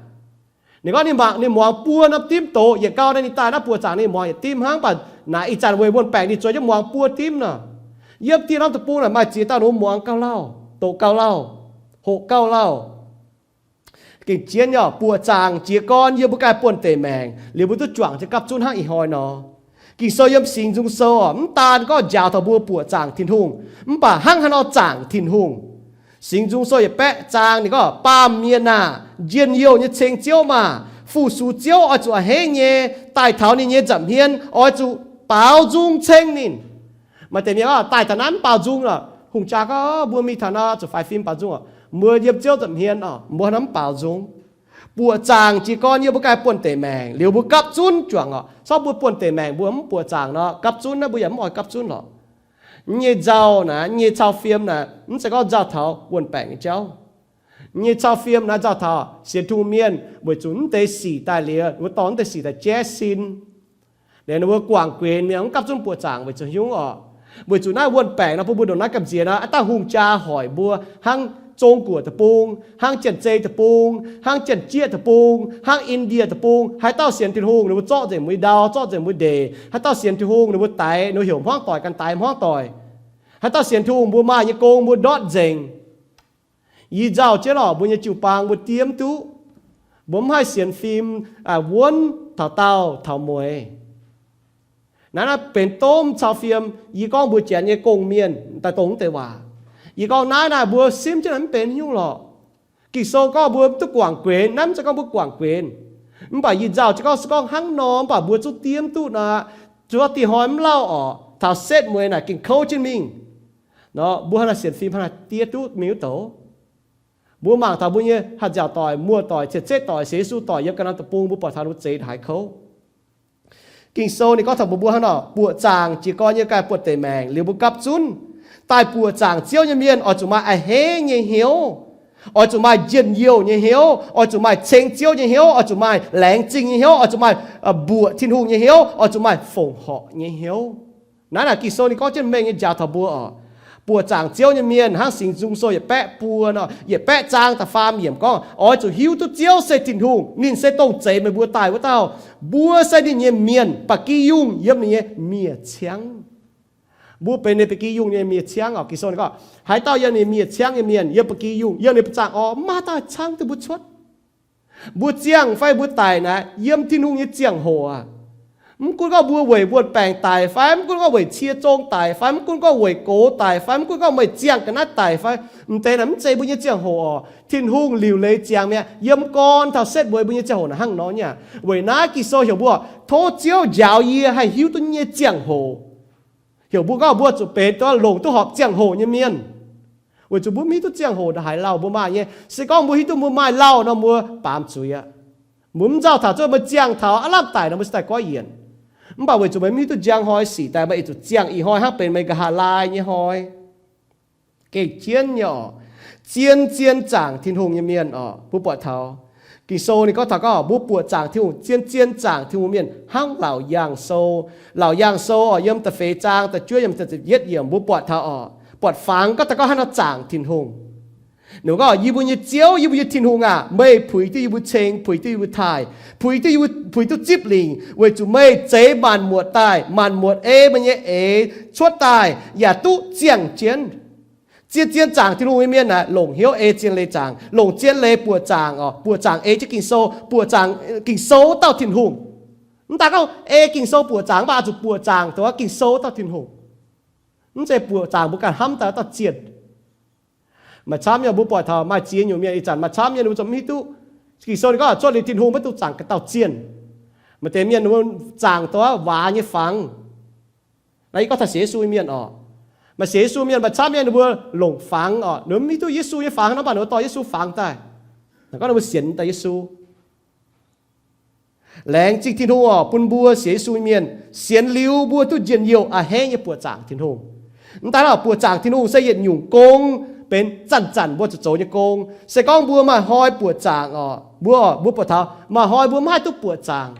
Ninh gorngv ninh mangc ninh muangx buo norm dimv doz, yietc gau naaiv ninh daaih naaiv buoqc zaangc ninh muangx yietc dimv hnangv, mv baac naaic ih zanc weic wuonh baengc ninh zueiz jienv muangx buo dimv nor. Yiem dieh norm deic-bung naaic maaih ziex dauh ninh muangx gauh lauh, doqc gauh lauh, hoqc gauh lauh. Gengh jienv nyei buoqc zaangc jiez gorn yiem mbuo ganh buonv-deic maengc liuz mbuo duqv juangc jienv gapv zunv hnangv ih hnoi nor. Ging-Sou yiem Singx Nzung Sou mv daan gorngv njaaux taux mbuo buoqc zaangc Tin-Hungh, mv baac hnangv haaix nor zaangc Tin-Hungh. Singx Nzung Sou yietc baeqv zaang ninh gorngv, Baamh mienh aah! Njien-youh nyei ceng Ziouv maah! Fu-sux Ziouv oix zuqc a'hneiv nyei, daaih taux ninh nyei nza'hmien oix zuqc baaux nzung ceng ninh. Maaih deix mienh gorngv daaih taux naaiv mv baaux nzung lorqc. Hungh jaa gorngv, Mbuo mingh taux naaiv zuqc faix fim baaux nzung oc. Mbuo yiem Ziouv nza'hmien oc, mbuo hnangv mv baaux nzung. Buoqc zaangc jiez gorn yie mbuo ganh buonv deic maengc liuz mbuo gapv zunv juangc oc. Corc mbuo buonv deic maengc mbuo mv buoqc zaangc nor, gapv zunv naaiv mbuo yaac mv oix gapv zunv lorqc. Nyei nzauh naaic, nyei cau fiem naaic, mv zeiz gorngv nzauh taux wuon-baengc nyei jauv. Nyei cau fiem naaiv nzauh taux sienx Tin-Hungh mienh weic zuqc mv deix sic daaih liuz, ninh mbuo dorh mv deix sic daaih jaiv sin. Liuz ninh mbuo guangc guenx mienh mv gapv zunv buoqc zaangc weic zuqc hnyungv oc. Weic zuqc naaiv wuon-baengc nor, bun mbuo ndongc naaiv gamh nziex nor, aav dangh hungh jaa hoic mbuo hnangv Zong Guoqv deic-bung, hnangv Janx-Zei deic-bung, hnangv Janx-Jieqv deic-bung, hnangv Indie deic-bung. Haaix dauh sienx Tin-Hungh ninh mbuo zorqv nzengc mbuo ndau, zorqv nzengc mbuo ndeic. Haaix dauh sienx Tin-Hungh ninh mbuo daix, ninh mbuo heuc hmuangv doic ganh daix hmuangv doic. Haaix dauh sienx Tin-Hungh mbuo maaih nyei gong mbuo ndortv nzengc. Yie nzauh jienv oc, mbuo nyei jiu-baang mbuo diev mv duqv. Mbuo mv haih sienx fim wuonv taux daauh taux mueiz. Naaiv naaiv benx domh cau fiem. Yie gorngv mbuo Janx nyei gong-mienh daaih dongh mv deix waac. Yie gorngv naaiv naaic mbuo simv jienv naaic mv benx nyungc lorqc. Ging-Sou gorngv mbuo mv duqv guangc guenx. Naaiv mv zeiz gorngv mbuo guangc guenx. Mv baac yie nzauh jienv gorngv se gorngv hnangv nor, mv baac mbuo zungv diev mv duqv nor, zuov dih hnoi mv lauh oc, taux setv mueiz naaic gengh kouv jienv mingh. Nor mbuo hnangv naaic sienx fim hnangv naaic diev duqv mingh wuov douz. Mbuo mangc taux mbuo nyei haih nziaauc doic, muoz-doic, cien-ceqv doic, sienx Yesu doic yiem ga'naaiv deic-bung, mbuo buatc taux ninh mbuo zeix haaix kouv. Ging-Sou ninh gorngv taux mbuo hnangv nor, buoqc zaangc jiez gorn yiem ganh buonv deic maengc liuz mbuo gapv zunv. Daaih buoqc zaangc Ziouv nyei mienh oix zuqc maaih a'hneiv nyei hnyouv, oix zuqc maaih njien-youh nyei hnyouv, oix zuqc maaih ceng Ziouv nyei hnyouv, oix zuqc maaih laengz zingh nyei hnyouv, oix zuqc maaih mbuoqc Tin-Hungh nyei hnyouv, oix zuqc maaih fongc horc nyei hnyouv. Naaiv naaic Ging-Sou ninh gorngv jienv mengh nyei njaaux taux mbuo oc. Buoqc zaangc Ziouv nyei mienh hnangv Singx Nzung Sou yietc baeqv buo nor, yietc baeqv zaang da'faam yiemc gorngv, oix zuqc hiuv duqv Ziouv se Tin-Hungh, ninh se dongh zeix meih mbuo daaih wuov dauh. Mbuo se ninh nyei mienh, ba'gi yungh yiem ninh nyei miev-ciangv. Mbuo benx ninh ba'gi yungh nyei miev-ciangv oc. Ging-Sou ninh gorngv, haaix dauh yiem ninh miev-ciangv nyei mienh, yiem ba'gi yungh, yiem ninh ba'zangc orv, maiv maaih dauh haih caangv duqv mbuo cuotv. Mbuo ziangh fai mbuo daic naaic yiem Tin-Hungh nyei ziangh hoc aqv. Mv gunv gorngv mbuo weic wuon-baengc daic fai, mv gunv gorngv weic cie zong daic fai, mv gunv gorngv weic gox daic fai, mv gunv gorngv meih ziangh ga'naaiv daic fai, m'deix naaic mv zeiz mbuo nyei ziangh hoc oc. Tin-Hungh liuc leiz ziangx mi'aqv. Yiem gorn taux setv mueiz mbuo nyei ziangh hoc naaic hnangv nor nyei. Weic naaiv Ging-Sou heuc mbuo, tov Ziouv njaaux yie haih hiuv duqv nyei ziangh hoc. Heuc mbuo gorngv mbuo zuqc benx duqv longc duqv horpc ziangh hoc nyei mienh. Weic zuqc mbuo mv hiuv duqv ziangh hoc ndongc haaix lauh mbuo maaih nyei. Se gorngv mbuo hiuv duqv mbuo maaih lauh nor, mbuo baamz zuiz aqv. Mbuo mv nzauh taux zuqc meih ziangh taux aav lamh daic nor, meih se daaih goiv yienc. Mv baac weic zuqc meih mv hiuv duqv njang hnoi sic daaih, meih zuqc ziangh ih hnoi hnangv benx meih nqa'haav laai nyei hnoi. Gengh jienv nyei oc. Zien-zien zaangc Tin-Hungh nyei mienh oc, mbuo buatc taux Ging-Sou ninh gorngv taux gorngv mbuo buoqc zaangc Tin-Hungh, zien-zien zaangc Tin-Hungh mienh hnangv Laauc Yaangh Sou. Laauc Yaangh Sou oc, yiem da'feix zaang da'juov yiemc, da'ziepc yietv yiemc mbuo buatc taux oc, buatc fangx gorngv taux gorngv hnangv nor zaangc Tin-Hungh. Ninh gorngv, yie mbuo nyei Ziouv, yie mbuo nyei Tin-Hungh aac, meih puix duqv yie mbuo ceng, puix duqv yie mbuo taaih, puix duqv yie mbuo, puix duqv zipv lingc, weic zuqc meih zeix maanc muotc daaih, maanc muotc ei meih nyei eix cuotv daaih yaac duqv ziangh jienv. Zien-zien zaangc Tin-Hungh nyei mienh aeqv, longc hnyouv ei zien leiz zaangc, longc zien leiz buoqc zaangc oc, buoqc zaangc ei jienv Ging-Sou, buoqc zaangc Ging-Sou dauh Tin-Hungh. Mv daaih gorngv ei Ging-Sou buoqc zaangc, mv baac zuqc buoqc zaangc dongh Ging-Sou dauh Tin-Hungh. Mv zeiz buoqc zaangc mbuo ganh hnamv daaih dauh zienh. Maaih camv nyei mbuo buatc taux maaih ziex nyungc mienh, ih zanc maaih camv nyei ninh mbuo zungv mv hiuv duqv Ging-Sou ninh gorngv cuotv liuz Tin-Hungh maiv dungx zaangc ga'dauh zienh. Maaih deix mienh ninh mbuo zaangc dongh waac nyei fangx. Naaiv yie gorngv taux sienx Yesu nyei mienh oc. Maaih sienx Yesu mienh maaih camv nyei ninh mbuo longc fangx oc, ninh mbuo mv hiuv duqv Yesu nyei fangx nor, mv baac ninh mbuo dorh Yesu fangx daaih. Naaiv gorngv ninh mbuo sienx daaih Yesu. Laengz zingh Tin-Hungh oc, bun mbuo sienx Yesu nyei mienh sienx liuz mbuo duqv njien-youh a'hneiv nyei buoqc zaangc Tin-Hungh. Mv daaih nor, buoqc zaangc Tin-Hungh se yietc nyungc gong, benx zanc-zanc mbuo zuqc zoux nyei gong. Se gorngv mbuo maaih hnoi buoqc zaangc oc, mbuo, mbuo buatc taux maaih hnoi mbuo maiv haih duqv buoqc zaangc.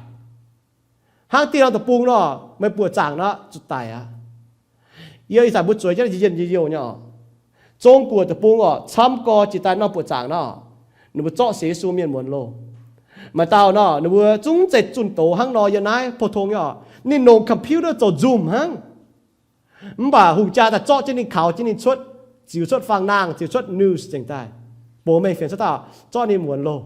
Hnangv dieh norm deic-bung nor, meih buoqc zaangc nor zuqc daic aqv. Yie ih zanc mbuo zueiz jienv njien-youh nyei oc. Zong Guoqv deic-bung oc, camv gorx jiex daaih norm buoqc zaangc nor, ninh mbuo zorqv sienx Yesu mienh muonz loh. Maaih dauh nor, ninh mbuo zungv zeiz zunh doz hnangv nor yiem naaiv pou-tong nyei oc. Ninh longc computer zoux Zoom hnangv. Mv baac hungh jaa daaih zorqv jienv ninh, kaux jienv ninh cuotv, ziux cuotv faang-naang, ziux cuotv news nzengc daaih, box mengh fienx cuotv daaih, zorqv ninh muonz loh.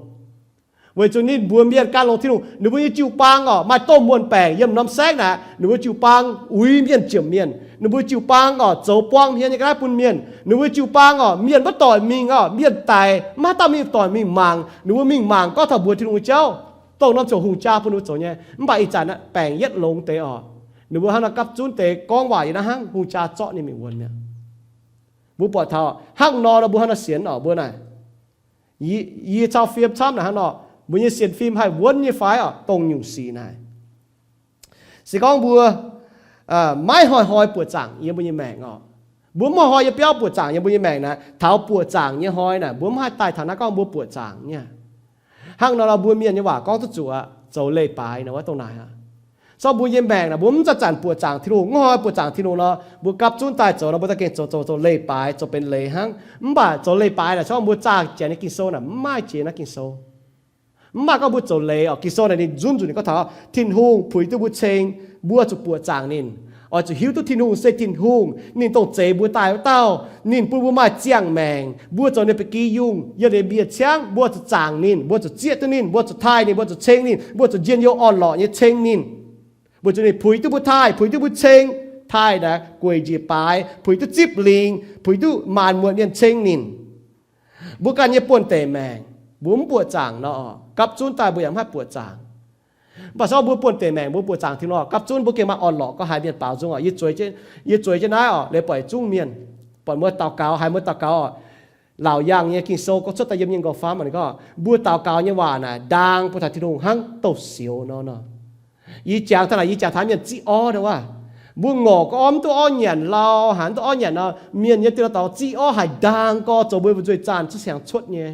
Weic zuqc ninh mbuox mienh gan longx Tin-Hungh. Ninh mbuo nyei jiu-baang oc, maaih domh muonh baengc yiem norm saengv naaic, ninh mbuo jiu-baang uix mienh jomc mienh. Ninh mbuo jiu-baang oc, zoux buang hmien nyei ga'naaiv bun mienh. Ninh mbuo jiu-baang oc, mienh maiv doic mingh oc, mienh daic maiv haaix dauh mingh doic mingh mangc. Ninh mbuo mingh mangc gorngv taux mbuox Tin-Hungh nyei jauv, dongh norm ziouc hungh jaa bun ninh mbuo zoux nyei. Mv baac ih zanc baengc yietv longx deix oc, ninh mbuo hnangv nor gapv zunv deix gorngv waac yiem naaiv hnangv, hungh jaa zorqv ninh mingh wuonx mi'aqv. Mbuo buatc taux hnangv nor nor mbuo hnangv nor sienx oc, mbuo naaic, yie cau fiem camv naaic hnangv nor, Mbuo nyei sienx fim haih wuonv nyei fai oc, dongh nyungc sic naaic. Se gorngv mbuo maiv hnoi-hnoi buoqc zaangc yiem mbuo nyei maengc oc, mbuo mv hnoi-hnoi nyei biauv buoqc zaangc yiem mbuo nyei maengc naaic, taux buoqc zaangc nyei hnoi naaic, mbuo mv haih daaih taux naaiv gorngv mbuo buoqc zaangc nyei. Hnangv nor, mbuo mienh nyei waac gorngv duqv zuqc aqv, zoux leiz-baaix nor wuov dongh naaic aqv. Se gorngv mbuo nyei maengc naaic, mbuo mv zanc-zanc buoqc zaangc Tin-Hungh, mv hnoi-hnoi buoqc zaangc Tin-Hungh nor, mbuo gapv zunv daaih zoux nor, mbuo daaih gengh zoux, zoux, zoux leiz-baaix, zoux benx leiz hnangv. Mv baac zoux leiz-baaix naaic, se gorngv mbuo zaah janx nyei Ging-Sou naaic, mv maaih jiex naaiv Ging-Sou. Mv baac gorngv mbuo zoux leiz oc, Ging-Sou naaic ninh nzunv nzunc ninh gorngv taux Tin-Hungh puix duqv mbuo ceng, mbuo zuqc buoqc zaangc ninh. Oix zuqc hiuv duqv Tin-Hungh se Tin-Hungh, ninh dongh zeix mbuo daaih wuov dauh. Ninh bun mbuo maaih ziangh maengc, mbuo zoux ninh ba'gi yungh, yiem ninh nyei mbie ciangv, mbuo zuqc zaangc ninh, mbuo zuqc zieqv duqv ninh, mbuo zuqc taaih ninh, mbuo zuqc ceng ninh, mbuo zuqc njien-youh orn-lorqc nyei ceng ninh. Weic zuqc ninh puix duqv mbuo taaih, puix duqv mbuo ceng, taaih naaic gueic njiec baaix, puix duqv zipv lingx, puix duqv maanc muotc mienh ceng ninh. Mbuo ganh nyei buonv-deic maengc, mbuo mv buoqc zaangc nor, gapv zunv daaih mbuo yaac mv haih buoqc zaangc. Mv baac se gorngv mbuo buonv-deic maengc mbuo buoqc zaangc Tin-Hungh oc, gapv zunv mbuo gengh maaih orn-lorqc gorngv haiz mienh baaux nzung oc. Yie zueiz jienv naaiv oc, leiz buatc yietc zungv mienh, buatc mbuo daux gaux, haiz mbuo daux gaux oc, laauc yaangh nyei Ging-Sou gorngv cuotv daaih yiem nyei nqox faam ninh gorngv, mbuo daux gaux nyei waac naaic ndaang bun taux Tin-Hungh hnangv douz-sioux nor nor. Yie jangx taux naaic, yie jangx taux mienh ziqv orv nor wuov. Mbuo ngorc gorx mv duqv orv nyanc lauh, haaix mv duqv orv nyanc nor, mienh nyei diuh dorngx ziqv orv haic, ndaang gorx zoux mbuo nzueic zaanh cuotv siang cuotv nyei.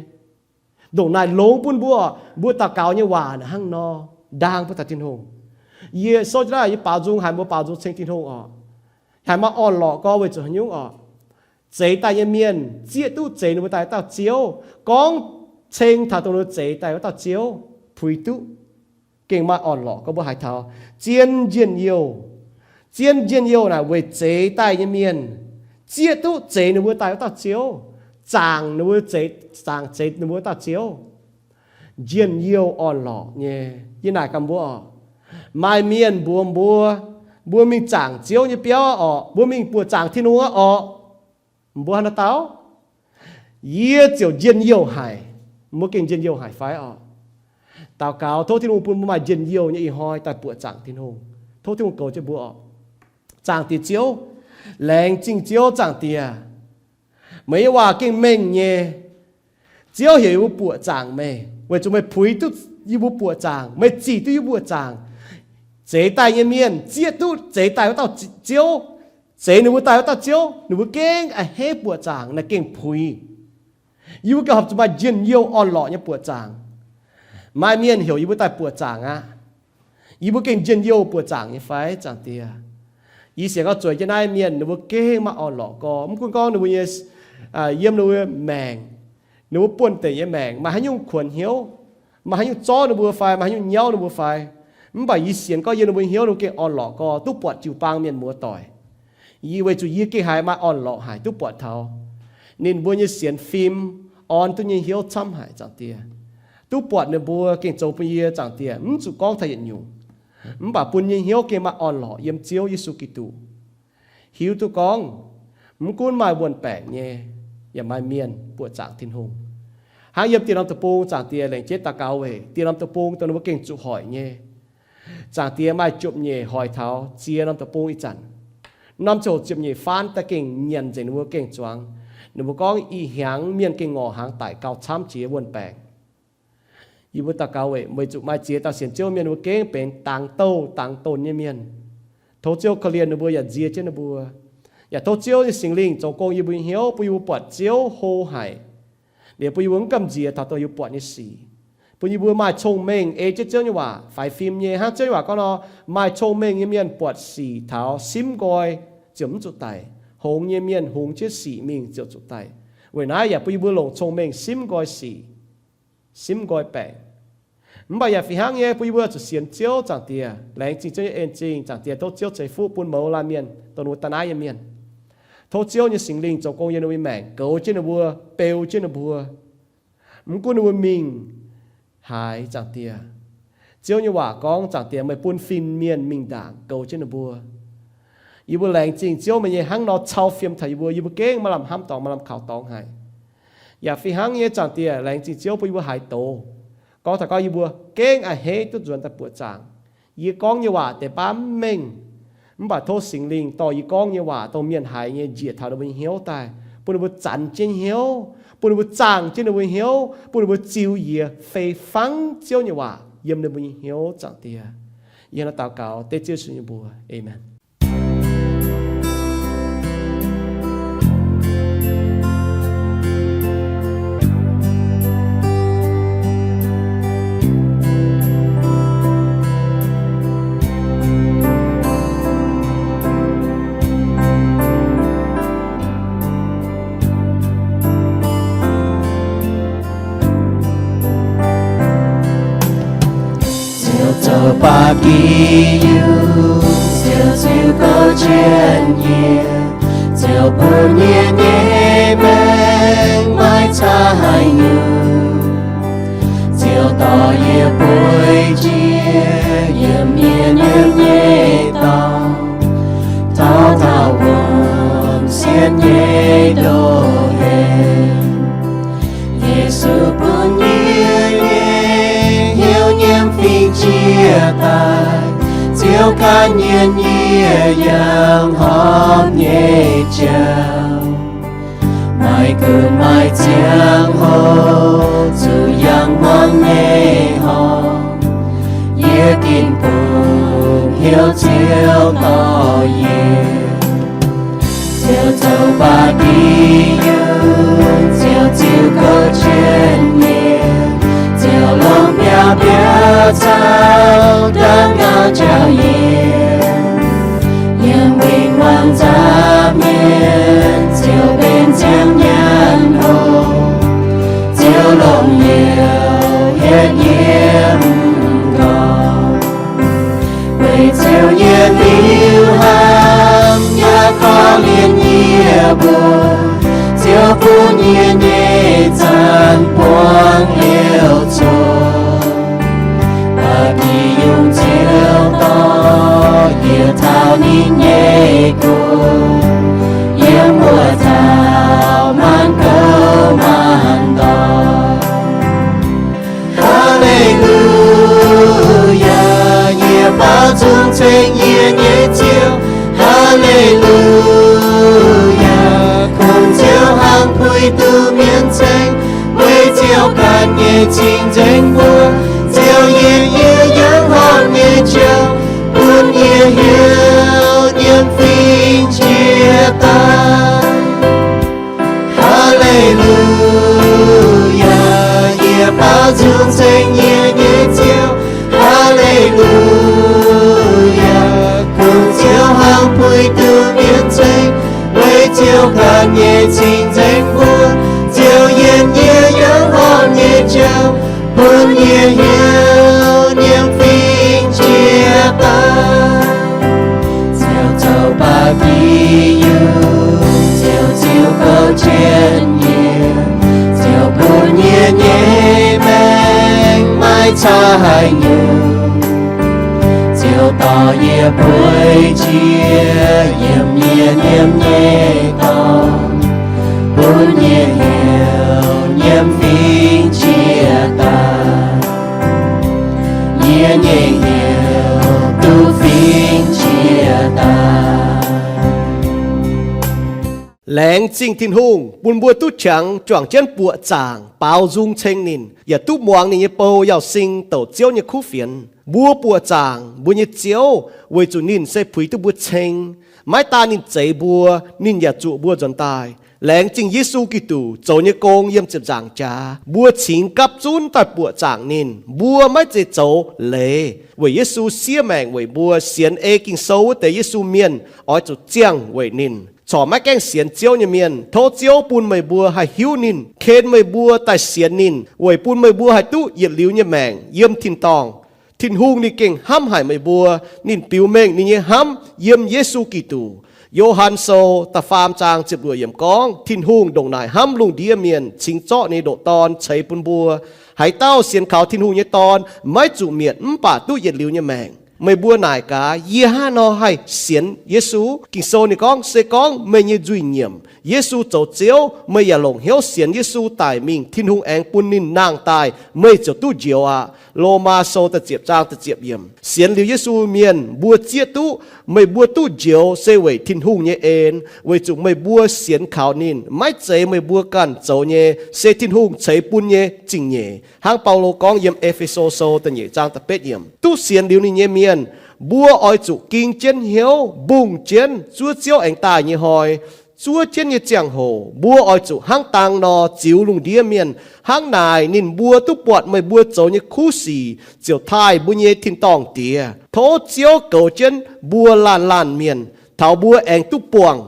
Ndongc naaic longx bun mbuo, mbuo daux gaux nyei waac naaic hnangv nor, ndaang bun taux Tin-Hungh. Yie souv jienv naaiv yie baaux nzung haiz mbuo baaux nzung ceng Tin-Hungh oc. Haiz maaih orn-lorqc gorx weic zuqc haaix nyungc oc? Zeix daaih nyei mienh zieqv duqv zeix ninh mbuo daaih wuov dauh Ziouv, gorngv ceng taux dongh ninh zeix daaih wuov dauh Ziouv, puix duqv. Gengh maaih orn-lorqc gorx mbuo haiz taux zien njien-youh. Zien njien-youh naaic weic zeix daaih nyei mienh zieqv duqv zeix ninh mbuo daaih wuov dauh Ziouv, zaangc ninh mbuo zeix, zaangc zeix ninh mbuo wuov dauh Ziouv. Njien-youh orn-lorqc nyei. Yie naaic gaax mbuo oc, maaih mienh mbuox mbuo, mbuo mingh zaangc Ziouv nyei biauv oc, mbuo mingh buoqc zaangc Tin-Hungh aqv oc. Mbuo haaix nor dau? Yie ziouc njien-youh haic. Mbuo gengh njien-youh haic fai oc? Daux gaux tov Tin-Hungh bun mbuo maaih njien-youh nyei ih hnoi daaih buoqc zaangc Tin-Hungh. Tov Tin-Hungh goux jienv mbuo oc. Zaangc Diex Ziouv, laengz zingh Ziouv zaangc Diex. Meih nyei waac gengh mengh nyei. Ziouv heuc yie mbuo buoqc zaangc meih, weic zuqc meih puix duqv yie mbuo buoqc zaangc, meih zic duqv yie mbuo buoqc zaangc. Zeix daaih nyei mienh zieqv duqv zeix daaih wuov dauh Ziouv, zeix ninh mbuo daaih wuov dauh Ziouv, ninh mbuo gengh a'hneiv buoqc zaangc, naaiv gengh puix. Yie mbuo gengh horpc zuqc maaih njien-youh orn-lorqc nyei buoqc zaangc. Maaih mienh heuc yie mbuo daaih buoqc zaangc aqv. Yie mbuo gengh njien-youh buoqc zaangc nyei fai, Zaangc Diex? Yie sienx gorngv zueiz jienv naaiv mienh ninh mbuo gengh maaih orn-lorqc gorx. Mv gunv gorngv ninh mbuo nyei, yiem ninh mbuo maengc, ninh mbuo buonv-deic nyei maengc maaih haaix nyungc kuonx hnyouv, maaih haaix nyungc zorv ninh mbuo fai, maaih haaix nyungc nyauv ninh mbuo fai, mv baac yie sienx gorngv yiem ninh mbuo hnyouv ninh mbuo gengh orn-lorqc gorx, duqv buatc jiu-baang mienh muoz-doic. Yie weic zuqc yie gengh haiz maaih orn-lorqc haic, duqv buatc taux ninh mbuo nyei sienx fim, orn duqv nyei hnyouv camv haic, Zaangc Diex. Duqv buatc ninh mbuo gengh zoux bun yie, Zaangc Diex, mv zuqc gorngv taux yietc nyungc, mv baac bun nyei hnyouv gengh maaih orn-lorqc yiem Ziouv Yesu Giduc. Hiuv duqv gorngv mv gunv maaih wuonh baengc nyei, yaac maaih mienh buoqc zaangc Tin-Hungh. Hnangv yiem dieh norm deic-bung, Zaangc Diex, laengz jienv daux gaux weic dieh norm deic-bung dongh ninh mbuo gengh zuqc hoic nyei. Zaangc Diex, maaih ziepc nyeic hoic taux ziex norm deic-bung ih zanc. Norm ziangh hoc ziepc nyeic faanv daaih gengh nyanc nzengc ninh mbuo gengh zuangx. Ninh mbuo gorngv ih hnyangx mienh gengh ngorc hnaangx daic gauh camv jiex wuonh baengc. Yie mbuo daux gaux weic, weic zuqc maaih ziex dauh sienx Ziouv mienh ninh mbuo gengh benx dangx douh dangx donx nyei mienh. Tov Ziouv korv-lienh ninh mbuo yaac nzie jienv ninh mbuo. Yaac tov Ziouv nyei Singx Lingh zoux gong yie mbuo nyei hnyouv, bun yie mbuo buatc Ziouv hlo haic, liuz bun yie mbuo mv gamh nziex taux dongh yie mbuo buatc nyei sic. Bun yie mbuo maaih cong-mengh ei jienv Ziouv nyei waac faix fim nyei. Hnangv Ziouv nyei waac gorngv nor, maaih cong-mengh nyei mienh buatc sic taux simv nqoi ziouc mv zuqc daic. Hngongx nyei mienh hngongx jienv sic mingh ziouc zuqc daic. Weic naaiv yaac bun yie mbuo longc cong-mengh simv nqoi sic, simv nqoi baengc. Mv baac yaac fih hnangv nyei, bun yie mbuo zuqc sienx Ziouv, Zaangc Diex. Laengz zingh Ziouv nyei en-zingh, Zaangc Diex. Tov Ziouv ceix fuqv bun mouz laanh mienh, dongh ninh mbuo da'naaiv nyei mienh. Tov Ziouv nyei Singx Lingh zoux gong yiem ninh mbuo nyei maengc, goux jienv ninh mbuo, beu jienv ninh mbuo. Mv gunv ninh mbuo mingh haaix, Zaangc Diex, Ziouv nyei waac gorngv, Zaangc Diex, meih bun fin-mienh mingh ndaangc goux jienv ninh mbuo. Yie mbuo laengz zingh Ziouv meih nyei hnangv nor cau fiem taux yie mbuo, yie mbuo gengh maaih lamh hnamv dorngx, maaih lamh kaux dorngx haic. Yaac fih hnangv nyei, Zaangc Diex, laengz zingh Ziouv bun yie mbuo haiz doz. Gorngv taux gorngv yie mbuo gengh a'hneiv duqv nzuonx daaih buoqc zaangc. Yie gorngv nyei waac deix baav mv mengh, mv baac tov Singx Lingh dorh yie gorngv nyei waac dongh mienh haiz nyei njiec taux ninh mbuo nyei hnyouv daaih, bun ninh mbuo zanx jienv hnyouv, bun ninh mbuo zaangh jienv ninh mbuo hnyouv, bun ninh mbuo ziux yie fei fangv Ziouv nyei waac yiem ninh mbuo nyei hnyouv, Zaangc Diex. Yie hnangv naaiv daux gaux dengv Ziouv Yesu nyei mbuox. Aamen. Ziouv zoux ba'gi yungh, Ziouv ziux gouv jienv yie, Ziouv bun yie nyei maengc maiv caux haaix nyungc. Ziouv dorh yie bueix jiex yiem yie nyiemc nyei dorngx, taux daauh wuom sienx nyei ndoh heix. Yesu bun yie nyei hnyouv nyiemc fingx jiex daaih, Ziouv gan yie, yie yangh horpc nyei jauv. Maiv gunv maaih ziangh hoc zuqc yangh hmuangx nyei horpc, yie ginv bungx hnyouv Ziouv dorh yie. Ziouv zoux ba'gi yungh, Ziouv ziux gouv jienv yie, Ziouv longc biauv-biauv caux ndaangc gauh njaaux yie. Yiem win-wangc nza'hmien Ziouv benx ziangh nyanc hlo, Ziouv longc youh hietv yie m'nqorngv. Weic Ziouv yietc liuz hnamv yaac korv-lienh yie mbuo, Ziouv bun yie nyei zanc buangv liouh zuqc. Ba'gi yungh Ziouv dorh yie taux ninh nyei guoqv, yiem wuov taux maanc gouv maanc ndorm. Haa^le^lu^yaa, yie baaux nzung ceng yie nyei Ziouv. Haa^le^lu^yaa, kungx Ziouv hnangv puix duqv mienh ceng, weic Ziouv ganh nyei cing-nzengc mbuo. Ziouv yiem yie yangh horpc nyei jauv, bun yie hnyouv nyiemc fingx jiex daaih. Haa^le^lu^yaa, yie baaux nzung ceng yie nyei Ziouv. Haa^le^lu^yaa, kungx Ziouv hnangv puix duqv mienh ceng, weic Ziouv ganh nyei cing-nzengc mbuo. Ziouv yiem yie yangh horpc nyei jauv, bun yie hnyouv nyiemc fingx jiex daaih. Ziouv zoux ba'gi yungh, Ziouv ziux gouv jienv yie, Ziouv bun yie nyei maengc maiv caux haaix nyungc. Ziouv dorh yie bueix jiex yiem yie nyiemc nyei dorngx, bun yie hnyouv nyiemc fingx jiex daaih. Yie nyei hnyouv duqv fingx jiex daaih. Laengz zingh Tin-Hungh bun mbuo duqv qangx juangc jienv buoqc zaangc baaux nzung ceng ninh, yaac duqv muangx ninh nyei bou Yauz Sing douc Ziouv nyei kuv fienx. Mbuo buoqc zaangc mbuo nyei Ziouv weic zuqc ninh se puix duqv mbuo ceng. Maiv daan ninh zeix mbuo, ninh yaac zuoqc mbuo nzuonx daaih. Laengz zingh Yesu Giduc zoux nyei gong yiem ziepc nzaangc jaax, mbuo cingx gapv zunv daaih buoqc zaangc ninh. Mbuo maiv zeiz zoux leiz, weic Yesu siev maengc weic mbuo, sienx ei Ging-Sou wuov deix Yesu mienh oix zuqc ziangh weic ninh. Corc maiv gaengh sienx Ziouv nyei mienh, tov Ziouv bun meih mbuo haih hiuv ninh, ken meih mbuo daaih sienx ninh, weic bun meih mbuo haih duqv yietc liuz nyei maengc yiem tin-dorngh. Tin-Hungh ninh gengh hnamv haic meih mbuo. Ninh biux mengh ninh nyei hnamv yiem Yesu Giduc. Yo^han Sou da'faam zaang ziepc luoqc yiemc gorngv, Tin-Hungh ndongc naaic hnamv lungh ndiev mienh, cingx zorqv ninh nyei ndoqc Dorn ceix bun mbuo. Haaix dauh sienx kaux Tin-Hungh nyei Dorn maiv zuqc mietc mv baac duqv yietc liuz nyei maengc. Meih mbuo naaic gaax, yie hnangv haaix nor haih sienx Yesu? Ging-Sou ninh gorngv, se gorngv meih nyei nzuih nyiemc, Yesu zoux Ziouv, meih yaac longc hnyouv sienx Yesu daic mingh, Tin-Hungh aengx bun ninh nangh daaih, meih ziouc duqv njoux aqv. Lomaa Sou da'ziepc zaang da'ziepc yiemc. Sienx liuz Yesu mienh mbuo zieqv duqv meih mbuo duqv njoux se weic Tin-Hungh nyei en, weic zuqc meih mbuo sienx kaux ninh. Maiv zeiz meih mbuo ganh zoux nyei, se Tin-Hungh ceix bun nyei zingh nyeic. Hnangv Baulo gorngv yiem E^fe^so Sou da'nyeic zaang da'betv yiemc, duqv sienx liuz ninh nyei mienh, mbuo oix zuqc ging jienv hnyouv, mbungh jienv zuov Ziouv aengx daaih nyei hnoi, zuov jienv nyei ziangh hoc, mbuo oix zuqc hnangv dang nor ziux lungh ndiev mienh. Hnangv naaic ninh mbuo duqv buatc meih mbuo zoux nyei kuv sic, ziouc taaih mbuo nyei tin-dorngh Diex. Tov Ziouv goux jienv mbuo laanh laanh mienh, taux mbuo aengx duqv buangh